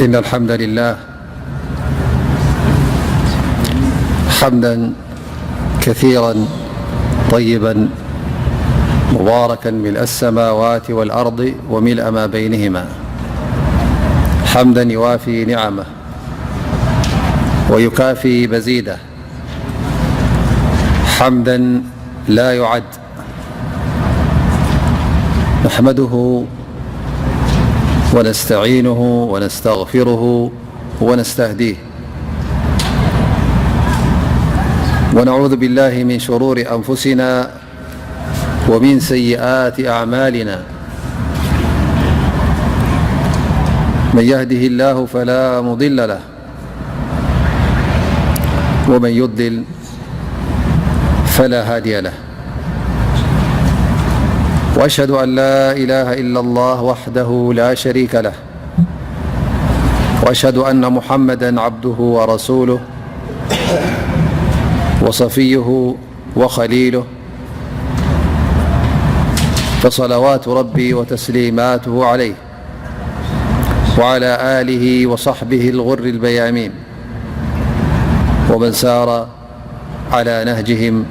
إن الحمد لله، حمدا كثيرا طيبا مباركا ملء السماوات والأرض وملء ما بينهما، حمدا يوافي نعمه ويكافي مزيده، حمدا لا يعد، نحمده ونستعينه ونستغفره ونستهديه، ونعوذ بالله من شرور أنفسنا ومن سيئات أعمالنا. من يهده الله فلا مضل له، ومن يضلل فلا هادي له. وأشهد أن لا إله إلا الله وحده لا شريك له، وأشهد أن محمدا عبده ورسوله وصفيه وخليله، فصلوات ربي وتسليماته عليه وعلى آله وصحبه الغر الميامين، ومن سار على نهجهم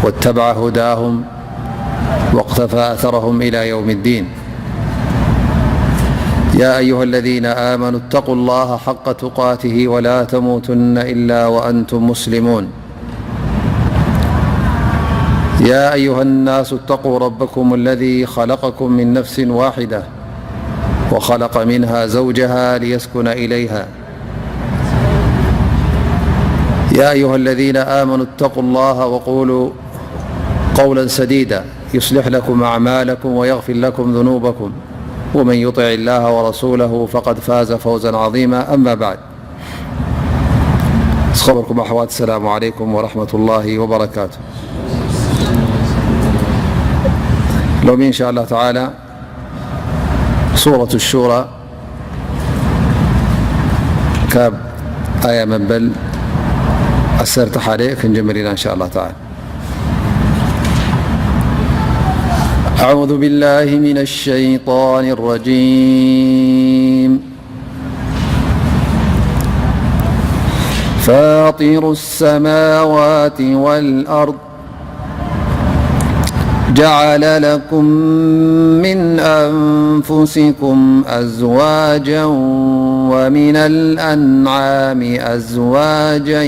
واتبع هداهم واقتفى أثرهم إلى يوم الدين. يا أيها الذين آمنوا اتقوا الله حق تقاته ولا تموتن إلا وأنتم مسلمون. يا أيها الناس اتقوا ربكم الذي خلقكم من نفس واحدة وخلق منها زوجها ليسكن إليها. يا أيها الذين آمنوا اتقوا الله وقولوا قولا سديدا يصلح لكم أعمالكم ويغفر لكم ذنوبكم، ومن يطع الله ورسوله فقد فاز فوزا عظيما. أما بعد، ዝኸበርኩም ኣሕዋት፣ ሰላሙ ዓለይኩም ወረሕመቱላሂ ወበረካቱ። ሎሚ እንሻ ኣላህ ተዓላ ሱረቱ ሹራ ካብ ኣያ መበል ዓሰርተ ሓደ ክንጅምር ኢና እንሻ ኣላህ ተዓላ። أعوذ بالله من الشيطان الرجيم. فاطر السماوات والأرض، جعل لكم من أنفسكم أزواجا ومن الأنعام أزواجا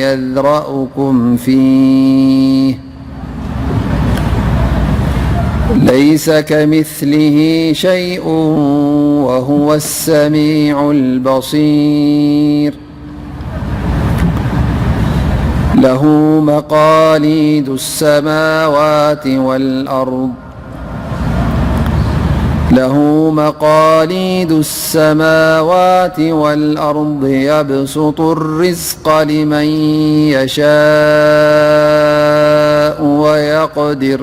يذرأكم فيه، ليس كمثله شيء وهو السميع البصير. له مقاليد السماوات والأرض، له مقاليد السماوات والأرض، يبسط الرزق لمن يشاء ويقدر،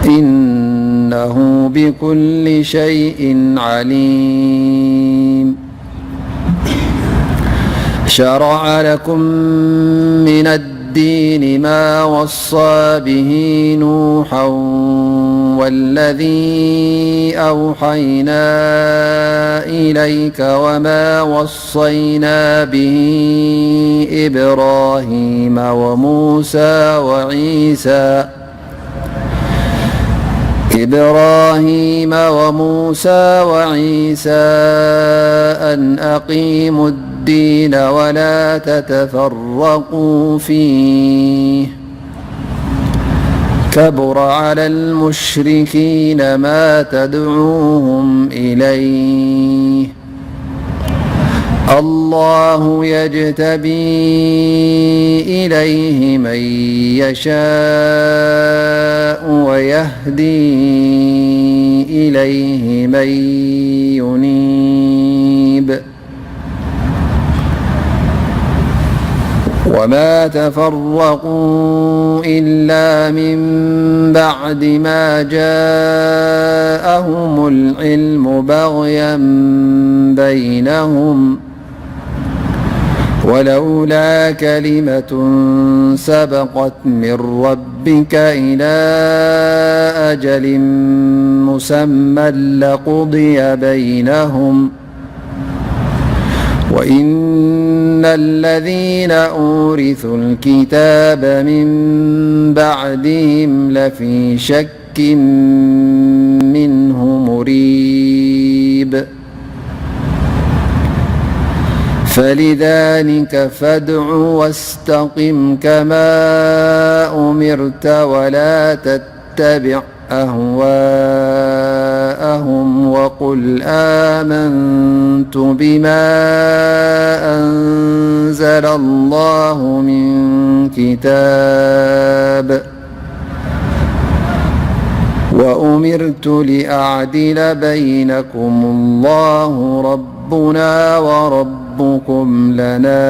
إنه بكل شيء عليم. شرع لكم من الدين ما وصى به نوحا والذي أوحينا إليك وما وصينا به إبراهيم وموسى وعيسى إبراهيم وموسى وعيسى أن أقيموا الدين ولا تتفرقوا فيه، كبر على المشركين ما تدعوهم إليه، الله يجتبي إليه من يشاء ويهدي إليه من ينيب، وما تفرقوا إلا من بعد ما جاءهم العلم بغيا بينهم، ولولا كلمة سبقت من ربك إلى أجل مسمى لقضي بينهم، وإن الذين أورثوا الكتاب من بعدهم لفي شك منه مريب. فلذلك فادع واستقم كما أمرت ولا تتبع أهواءهم وقل آمنت بما أنزل الله من كتاب وأمرت لأعدل بينكم الله ربنا وربكم لنا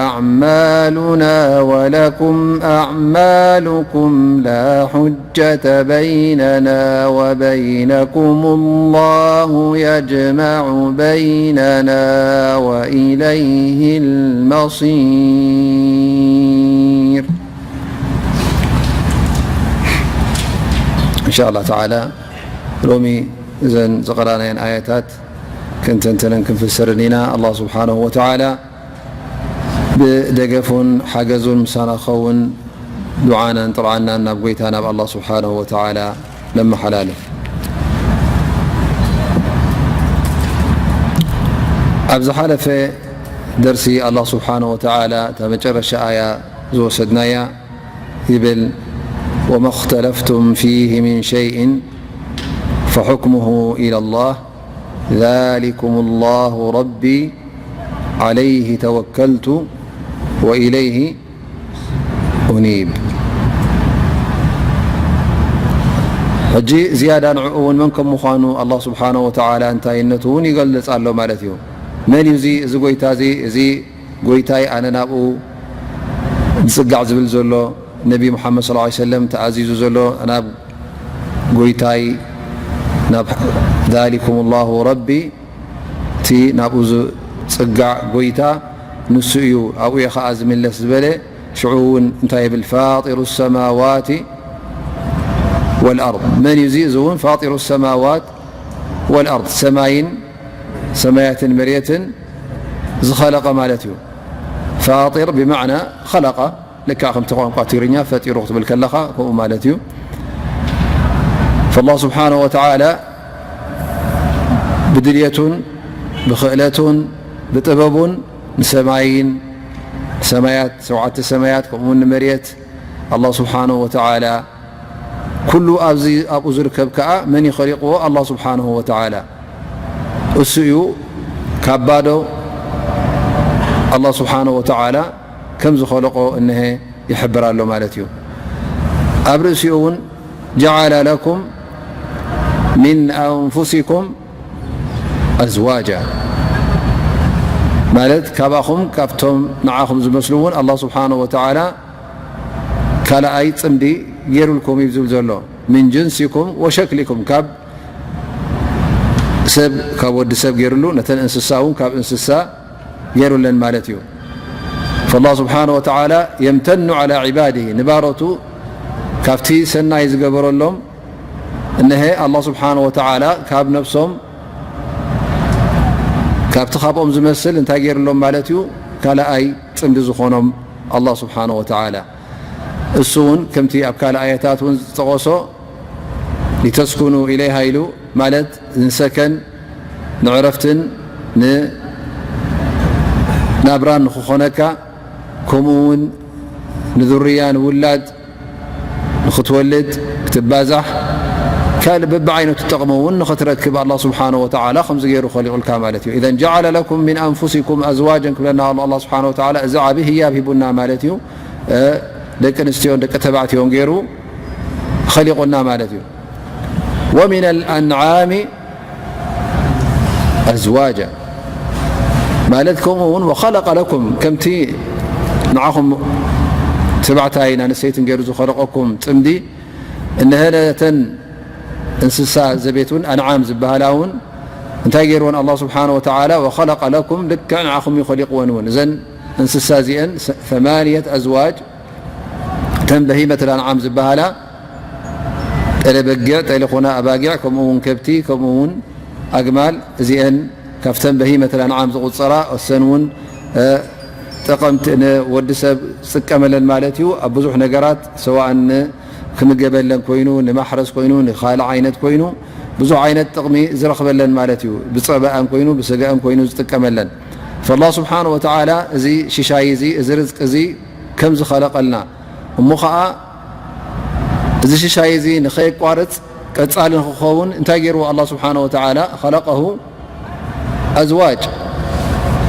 أعمالنا ولكم أعمالكم لا حجة بيننا وبينكم الله يجمع بيننا وإليه المصير. إن شاء الله تعالى ሎሚ እዘን ዝቐራናየን ኣያታት ክንተንተነን ክንፍስርን ኢና። ኣላህ ስብሓነሁ ወተዓላ ብደገፉን ሓገዙን ምሳና ክኸውን ዱዓናን ጥርዓናን ናብ ጎይታ ናብ ኣላህ ስብሓነሁ ወተዓላ ነመሓላልፍ። ኣብ ዝሓለፈ ደርሲ ኣላህ ስብሓነሁ ወተዓላ እታ መጨረሻ ኣያ ዝወሰድናያ ይብል፣ وما اختلفتم فيه من شيء فحكمه إلى الله ذلكم الله ربي عليه توكلت وإليه أنيب። ሕጂ ዝያዳ ንዕኡ እውን መን ከም ምዃኑ ኣላህ ስብሓነሁ ወተዓላ እንታይነቱ እውን ይገልጽ ኣሎ ማለት እዩ። መን እዩ እዚ፣ እዚ ጎይታ እዚ? እዚ ጎይታይ ኣነ ናብኡ ዝጽጋዕ ዝብል ዘሎ ነቢ ሙሓመድ ሰለላሁ ዐለይሂ ወሰለም ተኣዚዙ ዘሎ ናብ ጎይታይ ናብ ذلكم الله ربي እቲ ናብኡ ዝጽጋዕ ጎይታ ንሱ እዩ፣ ኣብኡ እየ ኸዓ ዝምለስ ዝበለ ሽዑ እውን እንታይ ይብል? فاطر السماوات والأرض። መን እዩ እዚ? እዚ እውን فاطر السماوات والأرض ሰማይን ሰማያትን መሬትን ዝኸለቐ ማለት እዩ። فاطر بمعنى خلق ልክዕ ከምቲ ቋንቋ ትግርኛ ፈጢሩ ክትብል ከለኻ ከምኡ ማለት እዩ። فالله سبحانه وتعالى ብድልየቱን ብኽእለቱን ብጥበቡን ንሰማይን ሰማያት ሸውዓተ ሰማያት ከምኡውን ንመሬት ኣላህ ስብሓነሁ ወተዓላ ኩሉ ኣብዚ ኣብኡ ዝርከብ ከኣ መን እዩ ኸሊቕዎ? ኣላህ ስብሓነሁ ወተዓላ። እሱ እዩ ካብ ባዶ ኣላህ ስብሓነሁ ወተዓላ ከም ዝኸለቖ እነሀ ይሕብር ኣሎ ማለት እዩ። ኣብ ርእሲኡ እውን جعل لكم من أنفسكم أزواجا ማለት ካባኹም ካብቶም ንዓኹም ዝመስሉ እውን ኣላህ ስብሓነሁ ወተዓላ ካልኣይ ጽምዲ ገይሩልኩም እዩ ዝብል ዘሎ። من جنسكم وشكلكم ካብ ሰብ ካብ ወዲ ሰብ ገይሩሉ ነተን እንስሳ እውን ካብ እንስሳ ገይሩለን ማለት እዩ። فالله سبحانه وتعالى يمتن على عباده ንባሮቱ ካብቲ ሰናይ ዝገበረሎም እነሀ ኣላህ ስብሓነሁ ወተዓላ ካብ ነብሶም ካብቲ ካብኦም ዝመስል እንታይ ገይሩሎም ማለት እዩ? ካልኣይ ጽምዲ ዝኾኖም ኣላህ ስብሓነሁ ወተዓላ። እሱ እውን ከምቲ ኣብ ካልእ ኣያታት እውን ዝጠቐሶ ሊተስኩኑ ኢለይሃ ኢሉ ማለት ንሰከን ንዕረፍትን ንናብራን ንክኾነካ ከምኡ እውን ንዙርያ ንውላድ ንክትወልድ ክትባዛሕ ካልእ በብዓይነቱ ጠቕሚ እውን ንኽትረክብ ኣላህ ስብሓነሁ ወተዓላ ከምዚ ገይሩ ኸሊቑልካ ማለት እዩ። إذا جعل لكم من أنفسكم أزواجا ክብለና ኣሎ ኣላህ ስብሓነሁ ወተዓላ እዚ ዓቢ ህያብ ሂቡና ማለት እዩ። ደቂ ኣንስትዮን ደቂ ተባዕትዮን ገይሩ ኸሊቑና ማለት እዩ። ومن الأنعام أزواجا ማለት ከምኡ እውን وخلق لكم ከምቲ ንዓኹም ተባዕታይን ኣንስተይትን ገይሩ ዝኸለቐኩም ጽምዲ እነሀ ነተን እንስሳ ዘቤት እውን ኣንዓም ዝበሃላ እውን እንታይ ገይርወን ኣላህ ስብሓነ ወተዓላ? ወኸለቀ ለኩም፣ ልክዕ ንዓኹም እዩ ኸሊቅወን እውን። እዘን እንስሳ እዚአን ሰ-፣ ثمانية أزواج፣ እተን በሂመት ኣልኣንዓም ዝበሃላ፣ ጠለ በጊዕ፣ ጠለ ኾነ ኣባጊዕ፣ ከምኡ እውን ከብቲ፣ ከምኡ እውን ኣግማል፣ እዚአን ካብተን በሂመት ኣልኣንዓም ዝቑጸራ፣ እሰን እውን፣ እ፣ ጠቐምቲ ንወዲ ሰብ ዝጥቀመለን ማለት እዩ። ኣብ ብዙሕ ነገራት፣ ሰዋእ ን-፣ ክምገበለን ኮይኑ፣ ንማሕረስ ኮይኑ፣ ንኻልእ ዓይነት ኮይኑ፣ ብዙሕ ዓይነት ጥቕሚ ዝረኽበለን ማለት እዩ። ብጸባኣን ኮይኑ፣ ብስጋኣን ኮይኑ ዝጥቀመለን። ፈላህ ስብሓነ ወተዓላ እዚ ሽሻይ እዚ፣ እዚ ርዝቂ እዚ ከም ዝኸለቐልና፣ እሞ ኸዓ እዚ ሽሻይ እዚ ንኸየቋርጽ፣ ቀጻሊ ንኽኸውን እንታይ ገይርዎ ኣላህ ስብሓነ ወተዓላ? ኸለቀሁ ኣዝዋጅ።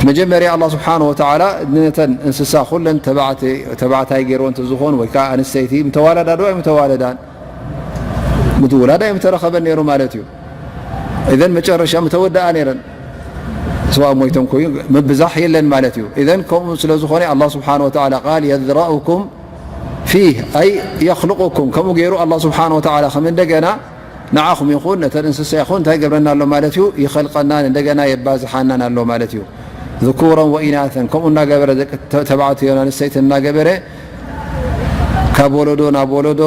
መጀመርያ ኣላህ ስብሓነ ወተዓላ ነተን እንስሳ ኩለን ተባዕተ-፣ ተባዕታይ ገይርዎ እንተዝኾኑ ወይ ከዓ ኣንስተይቲ ምተዋለዳ ዶ ኣይምተዋለዳን? ምትውላድ ኣይምተረኸበን ነይሩ ማለት እዩ። እዘን መጨረሻ ምተወደኣ ነይረን። ስዋ ሞይቶም ኮይኑ ምብዛሕ የለን ማለት እዩ። እዘን ከምኡ ስለ ዝኾነ ኣላህ ስብሓነ ወተዓላ ቃል የዝረኡኩም ፊህ፣ ኣይ የኽልቁኩም፣ ከምኡ ገይሩ ኣላህ ስብሓነ ወተዓላ ከም እንደገና ንዓኹም ይኹን ነተን እንስሳ ይኹን እንታይ ይገብረና ኣሎ ማለት እዩ? ይኸልቀናን እንደገና የባዝሓናን ኣሎ ማለት እዩ። ذكورا وإناثا፣ ከምኡ እናገበረ ደቂ ተ-፣ ተባዕትዮ ኣንስተይቲ እናገበረ ካብ ወለዶ ናብ ወለዶ፣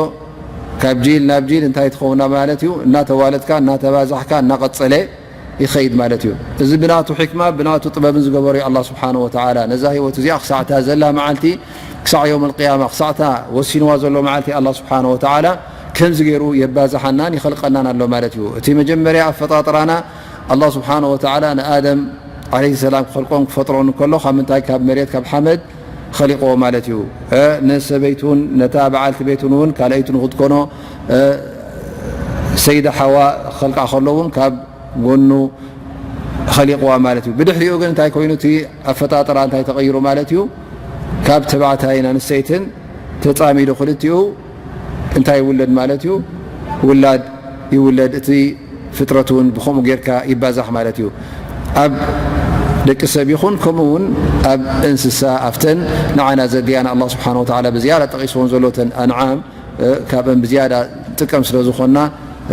ካብ ጂል ናብ ጂል እንታይ ትኸውና ማለት እዩ? እናተዋለድካ፣ እናተባዛሕካ፣ እናቐጸለ ይኸይድ ማለት እዩ። እዚ ብናቱ ሕክማ፣ ብናቱ ጥበብን ዝገበሮ እዩ ኣላህ ስብሓነ ወተዓላ። ነዛ ህይወት እዚኣ ክሳዕታ ዘላ መዓልቲ፣ ክሳዕ የውም ኣልቅያማ፣ ክሳዕታ ወሲንዋ ዘሎ መዓልቲ ኣላህ ስብሓነ ወተዓላ ከምዚ ገይሩ የባዝሓናን ይኸልቀናን ኣሎ ማለት እዩ። እቲ መጀመርያ ኣፈጣጥራና ኣላህ ስብሓነ ወተዓላ ንኣደም ዓለይሂ ሰላም ክኸልቆን ክፈጥሮን እንከሎ፣ ካብ ምንታይ? ካብ መሬት፣ ካብ ሓመድ ኸሊቆ ማለት እዩ። እ፣ ንሰበይቱን ነታ በዓልቲ ቤቱን እውን ካልኣይቱ ንኽትኮኖ፣ እ፣ ሰይዳ ሓዋ ኸልቃ ከሎ እውን ካብ ጎኑ ኸሊቕዋ ማለት እዩ። ብድሕሪኡ ግን እንታይ ኮይኑ? እቲ ኣፈጣጥራ እንታይ ተቐይሩ ማለት እዩ? ካብ ተባዕታይን ኣንስተይትን ተጻሚዱ ክልቲኡ እንታይ ይውለድ ማለት እዩ? ውላድ ይውለድ። እቲ ፍጥረት እውን ብኸምኡ ጌርካ ይባዛሕ ማለት እዩ። ኣብ ደቂ ሰብ ይኹን ከምኡ እውን ኣብ እንስሳ፣ ኣብተን ንዓና ዘድልያና ኣላህ ስብሓነ ወተዓላ ብዝያዳ ጠቒስዎን ዘሎ እተን ኣንዓም፣ እ፣ ካብአን ብዝያዳ ጥቀም ስለ ዝኾንና፣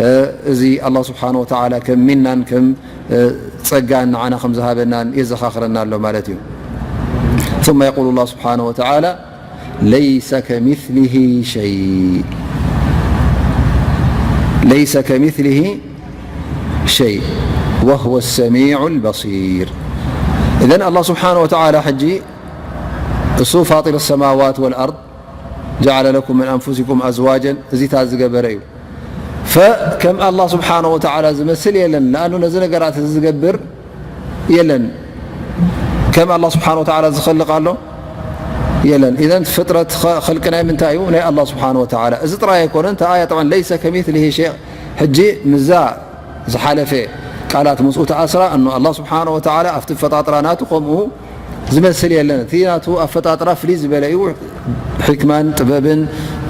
እ፣ እዚ ኣላህ ስብሓነ ወተዓላ ከም ሚናን ከም፣ እ፣ ጸጋን ንዓና ከም ዝሃበናን የዘኻኽረና ኣሎ ማለት እዩ። ثم يقول الله سبحانه وتعالى: ليس كمثله شيء. ليس كمثله شيء وهو السميع البصير. إذن الله سبحانه وتعالى ሕጂ እሱ ፋጢር ሰማዋት ወልኣርድ ጀዓለ ለኩም ምን ኣንፉሲኩም ኣዝዋጀን፣ እዚታት ዝገበረ እዩ። ፈ-፣ ከም ኣላህ ስብሓነ ወተዓላ ዝመስል የለን። ለኣኑ ነዚ ነገራት እዚ ዝገብር የለን። ከም ኣላህ ስብሓነ ወተዓላ ዝኸልቕ ኣሎ? የለን። ኢዘን ፍጥረት ኸ-፣ ኸልቂ ናይ ምንታይ እዩ? ናይ ኣላህ ስብሓነ ወተዓላ። እዚ ጥራይ ኣይኮነን። እታ ኣያ ጠብዓን ለይሰ ከሚስሊሂ ሸይእ። ሕጂ ምዛ ዝሓለፈ ቃላት ምስኡ ተኣስራ፣ እኖ ኣላህ ስብሓነ ወተዓላ ኣብቲ ኣፈጣጥራ ናቱ ከምኡ ዝመስል የለን። እቲ ናቱ ኣፈጣጥራ ፍልይ ዝበለ እዩ። ሕክማን ጥበብን፣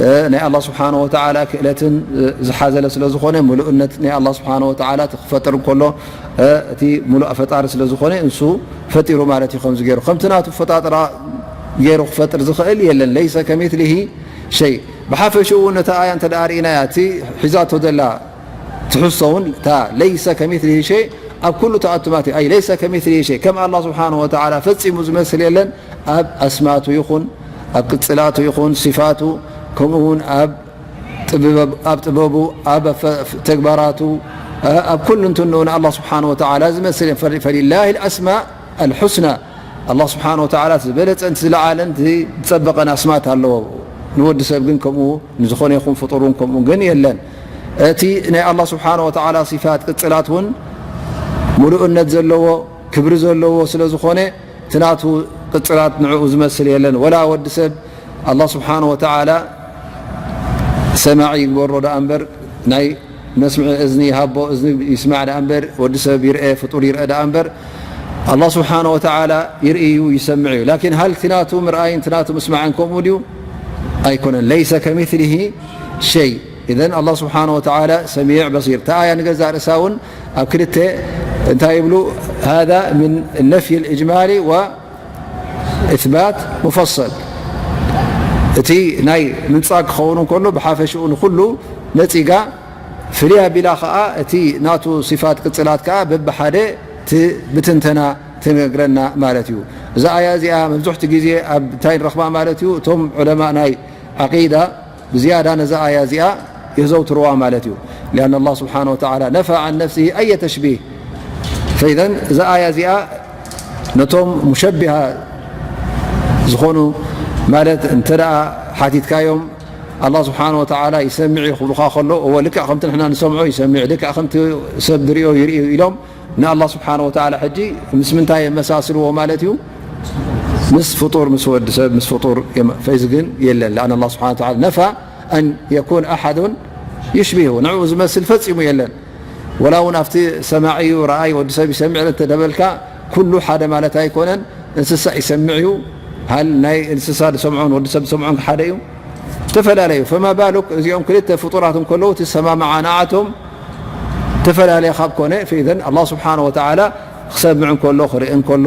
እ፣ ናይ ኣላህ ስብሓነ ወተዓላ ክእለትን፣ እ፣ ዝሓዘለ ስለ ዝኾነ፣ ምሉእነት ናይ ኣላህ ስብሓነ ወተዓላ እቲ ክፈጥር እንከሎ፣ እ፣ እቲ ምሉእ ፈጣሪ ስለ ዝኾነ፣ ንሱ ፈጢሩ ማለት እዩ። ከምዚ ገይሩ፣ ከምቲ ናቱ ኣፈጣጥራ ገይሩ ክፈጥር ዝኽእል የለን። ለይሰ ከሚስሊሂ ሸይ። ብሓፈሽኡ እውን ነታ ኣያ እንተ ደኣ ርኢናያ፣ እቲ ሒዛቶ ዘላ ትሕዝቶ እውን እታ ለይሰ ከሚስሊሂ ሸይ ኣብ ኩሉ ተኣቱማት እዩ። ኣይ ለይሰ ከሚስሊሂ ሸይ፣ ከም ኣላህ ስብሓነሁ ወተዓላ ፈጺሙ ዝመስል የለን፣ ኣብ ኣስማቱ ይኹን፣ ኣብ ቅጽላቱ ይኹን፣ ሲፋቱ፣ ከምኡ እውን ኣብ ጥበብ-፣ ኣብ ጥበቡ፣ ኣብ ፈ-፣ ተግባራቱ፣ ኣብ ኩሉ እንትንኡ ንኣላህ ስብሓነሁ ወተዓላ ዝመስል የለን። ፈ-፣ ፈሊላሂ ኣልኣስማእ ኣልሑስና፣ ኣላህ ስብሓነሁ ወተዓላ ዝበለጸን ዝለዓለን ዝጸበቐን ኣስማት ኣለዎ። ንወዲ ሰብ ግን ከምኡ፣ ንዝኾነ ይኹን ፍጡር እውን ከምኡ ግን የለን። እቲ ናይ ኣላህ ስብሓነሁ ወተዓላ ሲፋት ቅጽላት እውን ምሉእነት ዘለዎ፣ ክብሪ ዘለዎ ስለ ዝኾነ፣ እቲ ናቱ ቅጽላት ንዕኡ ዝመስል የለን። ወላ ወዲ ሰብ ኣላህ ስብሓነሁ ወተዓላ ሰማዒ ይግበሮ ደኣ እምበር፣ ናይ መስምዒ እዝኒ ይሃቦ፣ እዝኒ ይስማዕ ደኣ እምበር፣ ወዲ ሰብ ይርአ፣ ፍጡር ይርአ ደኣ እምበር፣ ኣላህ ስብሓነሁ ወተዓላ ይርኢ እዩ፣ ይሰምዕ እዩ። ላኪን፣ ሃል እቲ ናቱ ምርኣይን እቲ ናቱ ምስማዕን ከምኡ ድዩ? ኣይኮነን። ለይሰ ከሚስሊሂ ሸይ። ኢዘን፣ ኣላህ ስብሓነሁ ወተዓላ ሰሚዕ በሲር። እታ ኣያ ንገዛእ ርእሳ እውን ኣብ ክልተ እንታይ ይብሉ? ሃዛ ምን ነፍይ ልእጅማሊ ወ ኢስባት ሙፈሰል። እቲ ናይ ምንጻግ ክኸውን እንከሎ፣ ብሓፈሽኡ ንኹሉ ነጺጋ፣ ፍልይ ኣቢላ ከኣ እቲ ናቱ ሲፋት ቅጽላት ከኣ በብሓደ ት-፣ ብትንተና ትነግረና ማለት እዩ። እዛ ኣያ እዚኣ መብዝሕቲ ግዜ ኣብ እንታይ ንረኽባ ማለት እዩ? እቶም ዑለማ ናይ ዓቂዳ ብዝያዳ ነዛ ኣያ እዚኣ የዘውትርዋ ማለት እዩ። لأن الله سبحانه وتعالى نفى عن نفسه أي تشبيه። فإذا እዛ ኣያ እዚኣ ነቶም ሙሸቢሃ ዝኾኑ ማለት እንተ ደኣ ሓቲትካዮም ኣላህ ስብሓነ ወተዓላ ይሰምዕ እዩ ክብሉኻ ከሎ፣ እወ ልክዕ ከምቲ ንሕና ንሰምዖ ይሰምዕ፣ ልክዕ ከምቲ ሰብ ዝሪኦ ይርኢ እዩ ኢሎም ንኣላህ ስብሓነ ወተዓላ ሕጂ ምስ ምንታይ የመሳስልዎ ማለት እዩ? ምስ ፍጡር፣ ምስ ወዲ ሰብ፣ ምስ ፍጡር የመ-፣ ፈዚ ግን የለን። ለኣን ኣላህ ስብሓነ ወተዓላ ነፋ ኣን የኩን ኣሓዱን ዩሽቢሁ፣ ንዕኡ ዝመስል ፈጺሙ የለን። ወላ እውን ኣብቲ ሰማዒ እዩ፣ ረኣይ፣ ወዲ ሰብ ይሰምዕ እንተ ደበልካ፣ ኩሉ ሓደ ማለት ኣይኮነን። እንስሳ ይሰምዕ እዩ። ሃል ናይ እንስሳ ዝሰምዖን ወዲ ሰብ ዝሰምዖን ሓደ እዩ? ተፈላለዩ። ፈማ ባሉክ እዚኦም ክልተ ፍጡራት እንከለዉ ትሰማምዓ ንዓቶም ተፈላለየ ካብ ኮነ፣ ፈኢዘን ኣላህ ስብሓነ ወተዓላ ክሰምዕ እንከሎ፣ ክርኢ እንከሎ፣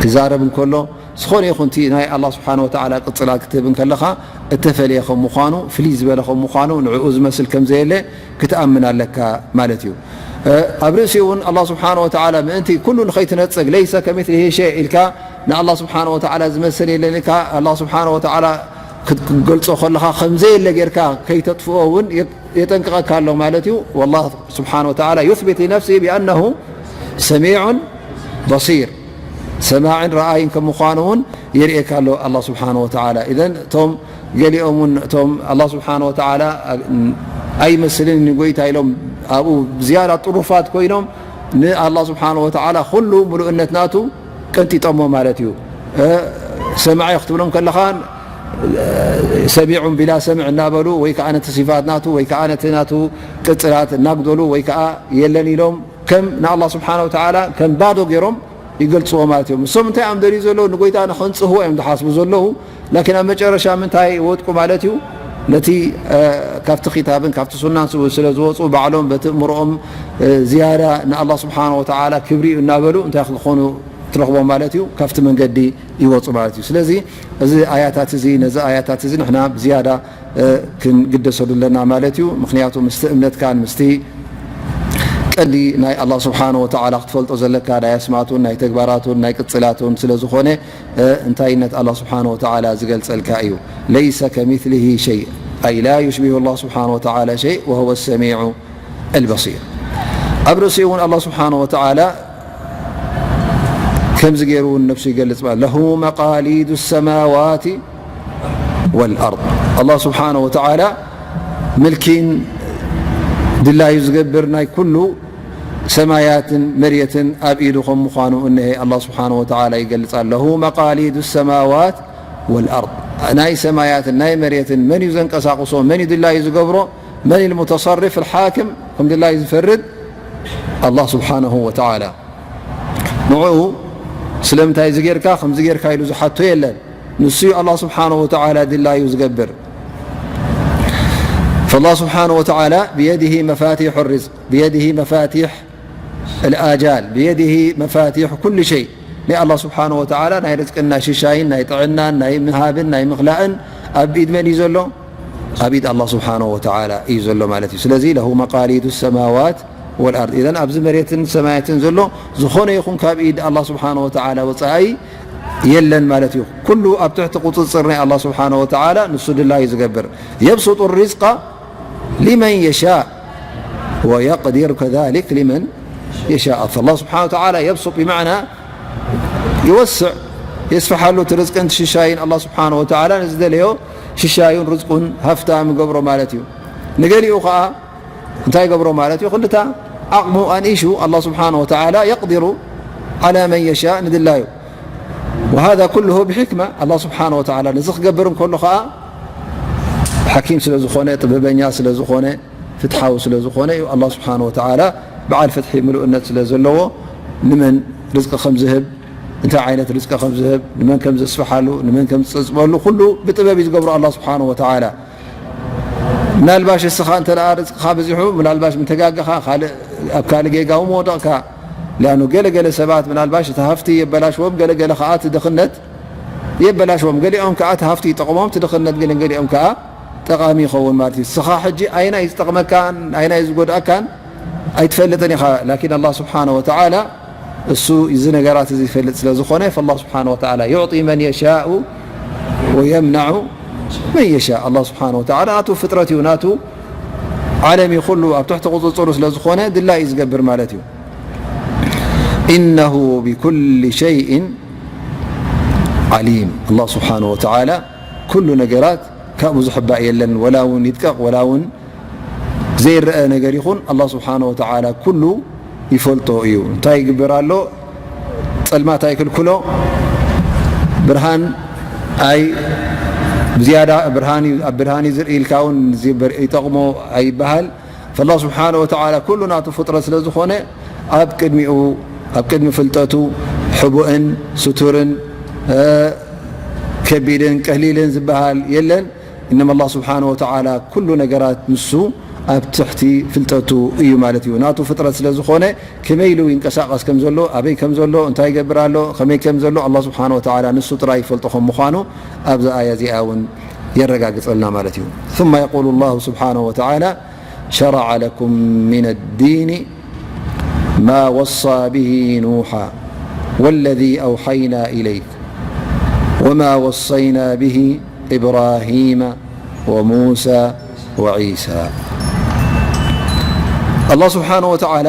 ክዛረብ እንከሎ፣ ዝኾነ ይኹን እቲ ናይ ኣላህ ስብሓነ ወተዓላ ቅጽላት ክትህብ እንከለኻ፣ እተፈልየ ከም ምዃኑ፣ ፍልይ ዝበለ ከም ምዃኑ፣ ንዕኡ ዝመስል ከም ዘየለ ክትኣምን ኣለካ ማለት እዩ። እ፣ ኣብ ርእሲኡ እውን ኣላህ ስብሓነ ወተዓላ ምእንቲ ኩሉ ንኸይትነጽግ፣ ለይሰ ከሚስሊሂ ሸይ ኢልካ ንኣላህ ስብሓነ ወተዓላ ዝመስል የለን ኢልካ ኣላህ ስብሓነ ወተዓላ ክት-፣ ክትገልጾ ከለኻ ከም ዘየለ ጌርካ ከይተጥፍኦ እውን የ-፣ የጠንቅቐካ ኣሎ ማለት እዩ። ወላህ ስብሓነ ወተዓላ ዩስቢት ሊነፍሲሂ ቢኣነሁ ሰሚዑን በሲር፣ ሰማዕን ረኣይን ከም ምዃኑ እውን የርእየካ ኣሎ ኣላህ ስብሓነ ወተዓላ። ኢዘን እቶም ገሊኦም እውን እቶም ኣላህ ስብሓነ ወተዓላ ኣይመስልን ንጎይታ ኢሎም ኣብኡ ዝያዳ ጥሩፋት ኮይኖም ንኣላህ ስብሓነ ወተዓላ ኩሉ ምሉእነት ናቱ ቀንጢጦሞ ማለት እዩ። እ፣ ሰማዒ ክትብሎም ከለኻ፣ እ፣ ሰሚዑን ቢላ ሰምዕ እናበሉ ወይ ከዓ ነቲ ሲፋት ናቱ ወይ ከዓ ነቲ ናቱ ቅጽላት እናጉደሉ ወይ ከዓ የለን ኢሎም ከም ንኣላህ ስብሓነ ወተዓላ ከም ባዶ ገይሮም ይገልጽዎ ማለት እዮም። እሶም እንታይ እዮም ደልዩ ዘለዉ? ንጎይታ ንኸንጽህዎ እዮም ዝሓስቡ ዘለዉ። ላኪን ኣብ መጨረሻ ምንታይ ይወድቁ ማለት እዩ? ነቲ፣ እ፣ ካብቲ ኪታብን ካብቲ ሱናን ስ-፣ ስለ ዝወፁ ባዕሎም በቲ እምሮኦም፣ እ፣ ዝያዳ ንኣላህ ስብሓነ ወተዓላ ክብሪ እዩ እናበሉ እንታይ ክኾኑ ትረኽቦም ማለት እዩ? ካብቲ መንገዲ ይወፁ ማለት እዩ። ስለዚ እዚ ኣያታት እዚ፣ ነዚ ኣያታት እዚ ንሕና ብዝያዳ፣ እ፣ ክንግደሰሉ ኣለና ማለት እዩ። ምኽንያቱ ምስቲ እምነትካን ምስቲ ቀንዲ ናይ ኣላህ ስብሓነ ወተዓላ ክትፈልጦ ዘለካ ናይ ኣስማቱን ናይ ተግባራቱን ናይ ቅጽላቱን ስለ ዝኾነ፣ እ፣ እንታይነት ኣላህ ስብሓነ ወተዓላ ዝገልጸልካ እዩ። ለይሰ ከሚስሊሂ ሸይ፣ ኣይ ላ ዩሽቢሁ ኣላህ ስብሓነ ወተዓላ ሸይ ወሁወ ሰሚዑ ኣልበሲር። ኣብ ርእሲኡ እውን ኣላህ ስብሓነ ወተዓላ ከምዚ ገይሩ እውን ነፍሱ ይገልጽ ማለት፣ ለሁ መቃሊዱ ሰማዋቲ ወልኣርድ። ኣላህ ስብሓነ ወተዓላ ምልኪን ድላዩ ዝገብር ናይ ኩሉ ሰማያትን መሬትን ኣብ ኢዱ ከም ምዃኑ እነሄ ኣላህ ስብሓነ ወተዓላ ይገልጽ ኣሎ። ለሁ መቃሊዱ ሰማዋት ወልኣርድ። ናይ ሰማያትን ናይ መሬትን መን እዩ ዘንቀሳቕሶ? መን እዩ ድላዩ ዝገብሮ? መን ልሙተሰሪፍ ልሓክም? ከም ድላዩ ዝፈርድ ኣላህ ስብሓነሁ ወተዓላ። ንዕኡ ስለምንታይ እዚ ጌርካ፣ ከምዚ ጌርካ ኢሉ ዝሓቶ የለን። ንሱ እዩ ኣላህ ስብሓነሁ ወተዓላ ድላዩ ዝገብር። ፈላህ ስብሓነሁ ወተዓላ ብየድሂ መፋቲሑ ርዝቅ፣ ብየድሂ መፋቲሕ ልኣጃል፣ ብየድሂ መፋቲሑ ኩሉ ሸይ። ናይ ኣላህ ስብሓነሁ ወተዓላ ናይ ርዝቅን ናይ ሽሻይን ናይ ጥዕናን ናይ ምሃብን ናይ ምኽላእን ኣብ ኢድ መን እዩ ዘሎ? ኣብ ኢድ ኣላህ ስብሓነሁ ወተዓላ እዩ ዘሎ ማለት እዩ። ስለዚ ለሁ መቃሊዱ ሰማዋት ወልኣርድ። ኢዘን ኣብዚ መሬትን ሰማያትን ዘሎ ዝኾነ ይኹን ካብ ኢድ ኣላህ ስብሓነሁ ወተዓላ ወጻኢ የለን ማለት እዩ። ኩሉ ኣብ ትሕቲ ቁጽጽር ናይ ኣላህ ስብሓነሁ ወተዓላ ንሱ ድላዩ ዝገብር። የብሱጡ ሪዝቃ ሊመን የሻእ ወየቅዲር ከዛሊክ ሊመን የሻእ። ፈላህ ስብሓነሁ ወተዓላ የብሱጥ ብማዕና ይወስዕ፣ የስፍሓሉ እቲ ርዝቅን እቲ ሽሻይን ኣላህ ስብሓነሁ ወተዓላ ንዝደለዮ ሽሻዩን ርዝቁን ሃፍታም ይገብሮ ማለት እዩ። ንገሊኡ ኸዓ እንታይ ይገብሮ ማለት እዩ? ክልተ ዓቕሙ ኣንኢሹ ኣላህ ስብሓነሁ ወተዓላ የቅዲሩ ዓላ መን የሻእ ንድላዩ። ወሃዛ ኩልሁ ብሕክማ። ኣላህ ስብሓነሁ ወተዓላ ነዚ ክገብር እንከሎ ኸዓ ሓኪም ስለ ዝኾነ፣ ጥበበኛ ስለ ዝኾነ፣ ፍትሓዊ ስለ ዝኾነ እዩ። ኣላህ ስብሓነሁ ወተዓላ በዓል ፍትሒ ምሉእነት ስለ ዘለዎ ንመን ርዝቂ ከም ዝህብ፣ እንታይ ዓይነት ርዝቂ ከም ዝህብ፣ ንመን ከም ዘስፍሓሉ፣ ንመን ከም ዝጸጽበሉ ኩሉ ብጥበብ እዩ ዝገብሮ ኣላህ ስብሓነሁ ወተዓላ። ምናልባሽ እስኻ እንተ ደኣ ርዝቅኻ በዚሑ፣ ምናልባሽ ምተጋገኻ፣ ካልእ፣ ኣብ ካልእ ጌጋ እውን ወደቕካ። ሊኣኑ ገለ ገለ ሰባት ምናልባሽ እቲ ሃፍቲ የበላሽዎም፣ ገለ ገለ ከኣ እቲ ድኽነት የበላሽዎም። ገሊኦም ከኣ እቲ ሃፍቲ ይጠቕሞም፣ እቲ ድኽነት ግን ገሊኦም ከኣ ጠቓሚ ይኸውን ማለት እዩ። እስኻ ሕጂ ኣይናይ ዝጠቕመካን ኣይናይ ዝጎድኣካን ኣይትፈልጥን ኢኻ። ላኪን ኣላህ ስብሓነ ወተዓላ እሱ እዚ ነገራት እዚ ይፈልጥ ስለ ዝኾነ፣ ፈላህ ስብሓነ ወተዓላ ዩዕጢ መን የሻኡ ወየምናዑ መን የሻእ። ኣላህ ስብሓነ ወተዓላ ናቱ ፍጥረት እዩ፣ ናቱ ዓለም እዩ፣ ኩሉ ኣብ ትሕቲ ቁፅፅሩ ስለ ዝኾነ ድላይ እዩ ዝገብር ማለት እዩ። ኢነሁ ብኩል ሸይእን ዓሊም። ኣላህ ስብሓነ ወተዓላ ኩሉ ነገራት ካብኡ ዝሕባእ የለን። ወላ እውን ይድቀቕ፣ ወላ እውን ዘይረአ ነገር ይኹን፣ ኣላህ ስብሓነ ወተዓላ ኩሉ ይፈልጦ እዩ። እንታይ ይግበር ኣሎ? ጸልማት ኣይክልክሎ፣ ብርሃን ኣይ ብዝያዳ ብርሃን እዩ፣ ኣብ ብርሃን እዩ ዝርኢ ኢልካ እውን ዝበር-፣ ይጠቕሞ ኣይበሃል። ፈላህ ስብሓነ ወተዓላ ኩሉ ናቱ ፍጥረት ስለ ዝኾነ፣ ኣብ ቅድሚኡ፣ ኣብ ቅድሚ ፍልጠቱ፣ ሕቡእን ስቱርን፣ እ፣ ከቢድን ቀሊልን ዝበሃል የለን። እነማ ኣላህ ስብሓነ ወተዓላ ኩሉ ነገራት ንሱ ኣብ ትሕቲ ፍልጠቱ እዩ ማለት እዩ። ናቱ ፍጥረት ስለ ዝኾነ፣ ከመይ ኢሉ ይንቀሳቐስ ከም ዘሎ፣ ኣበይ ከም ዘሎ፣ እንታይ ይገብር ኣሎ፣ ከመይ ከም ዘሎ ኣላህ ስብሓነ ወተዓላ ንሱ ጥራይ ይፈልጦ ከም ምዃኑ ኣብዛ ኣያ እዚኣ እውን የረጋግጸልና ማለት እዩ። ثم يقول الله سبحانه وتعالى: شرع لكم من الدين ما وصى به نوحا والذي أوحينا إليك وما وصينا به إبراهيم وموسى وعيسى. ኣላህ ስብሓነ ወተዓላ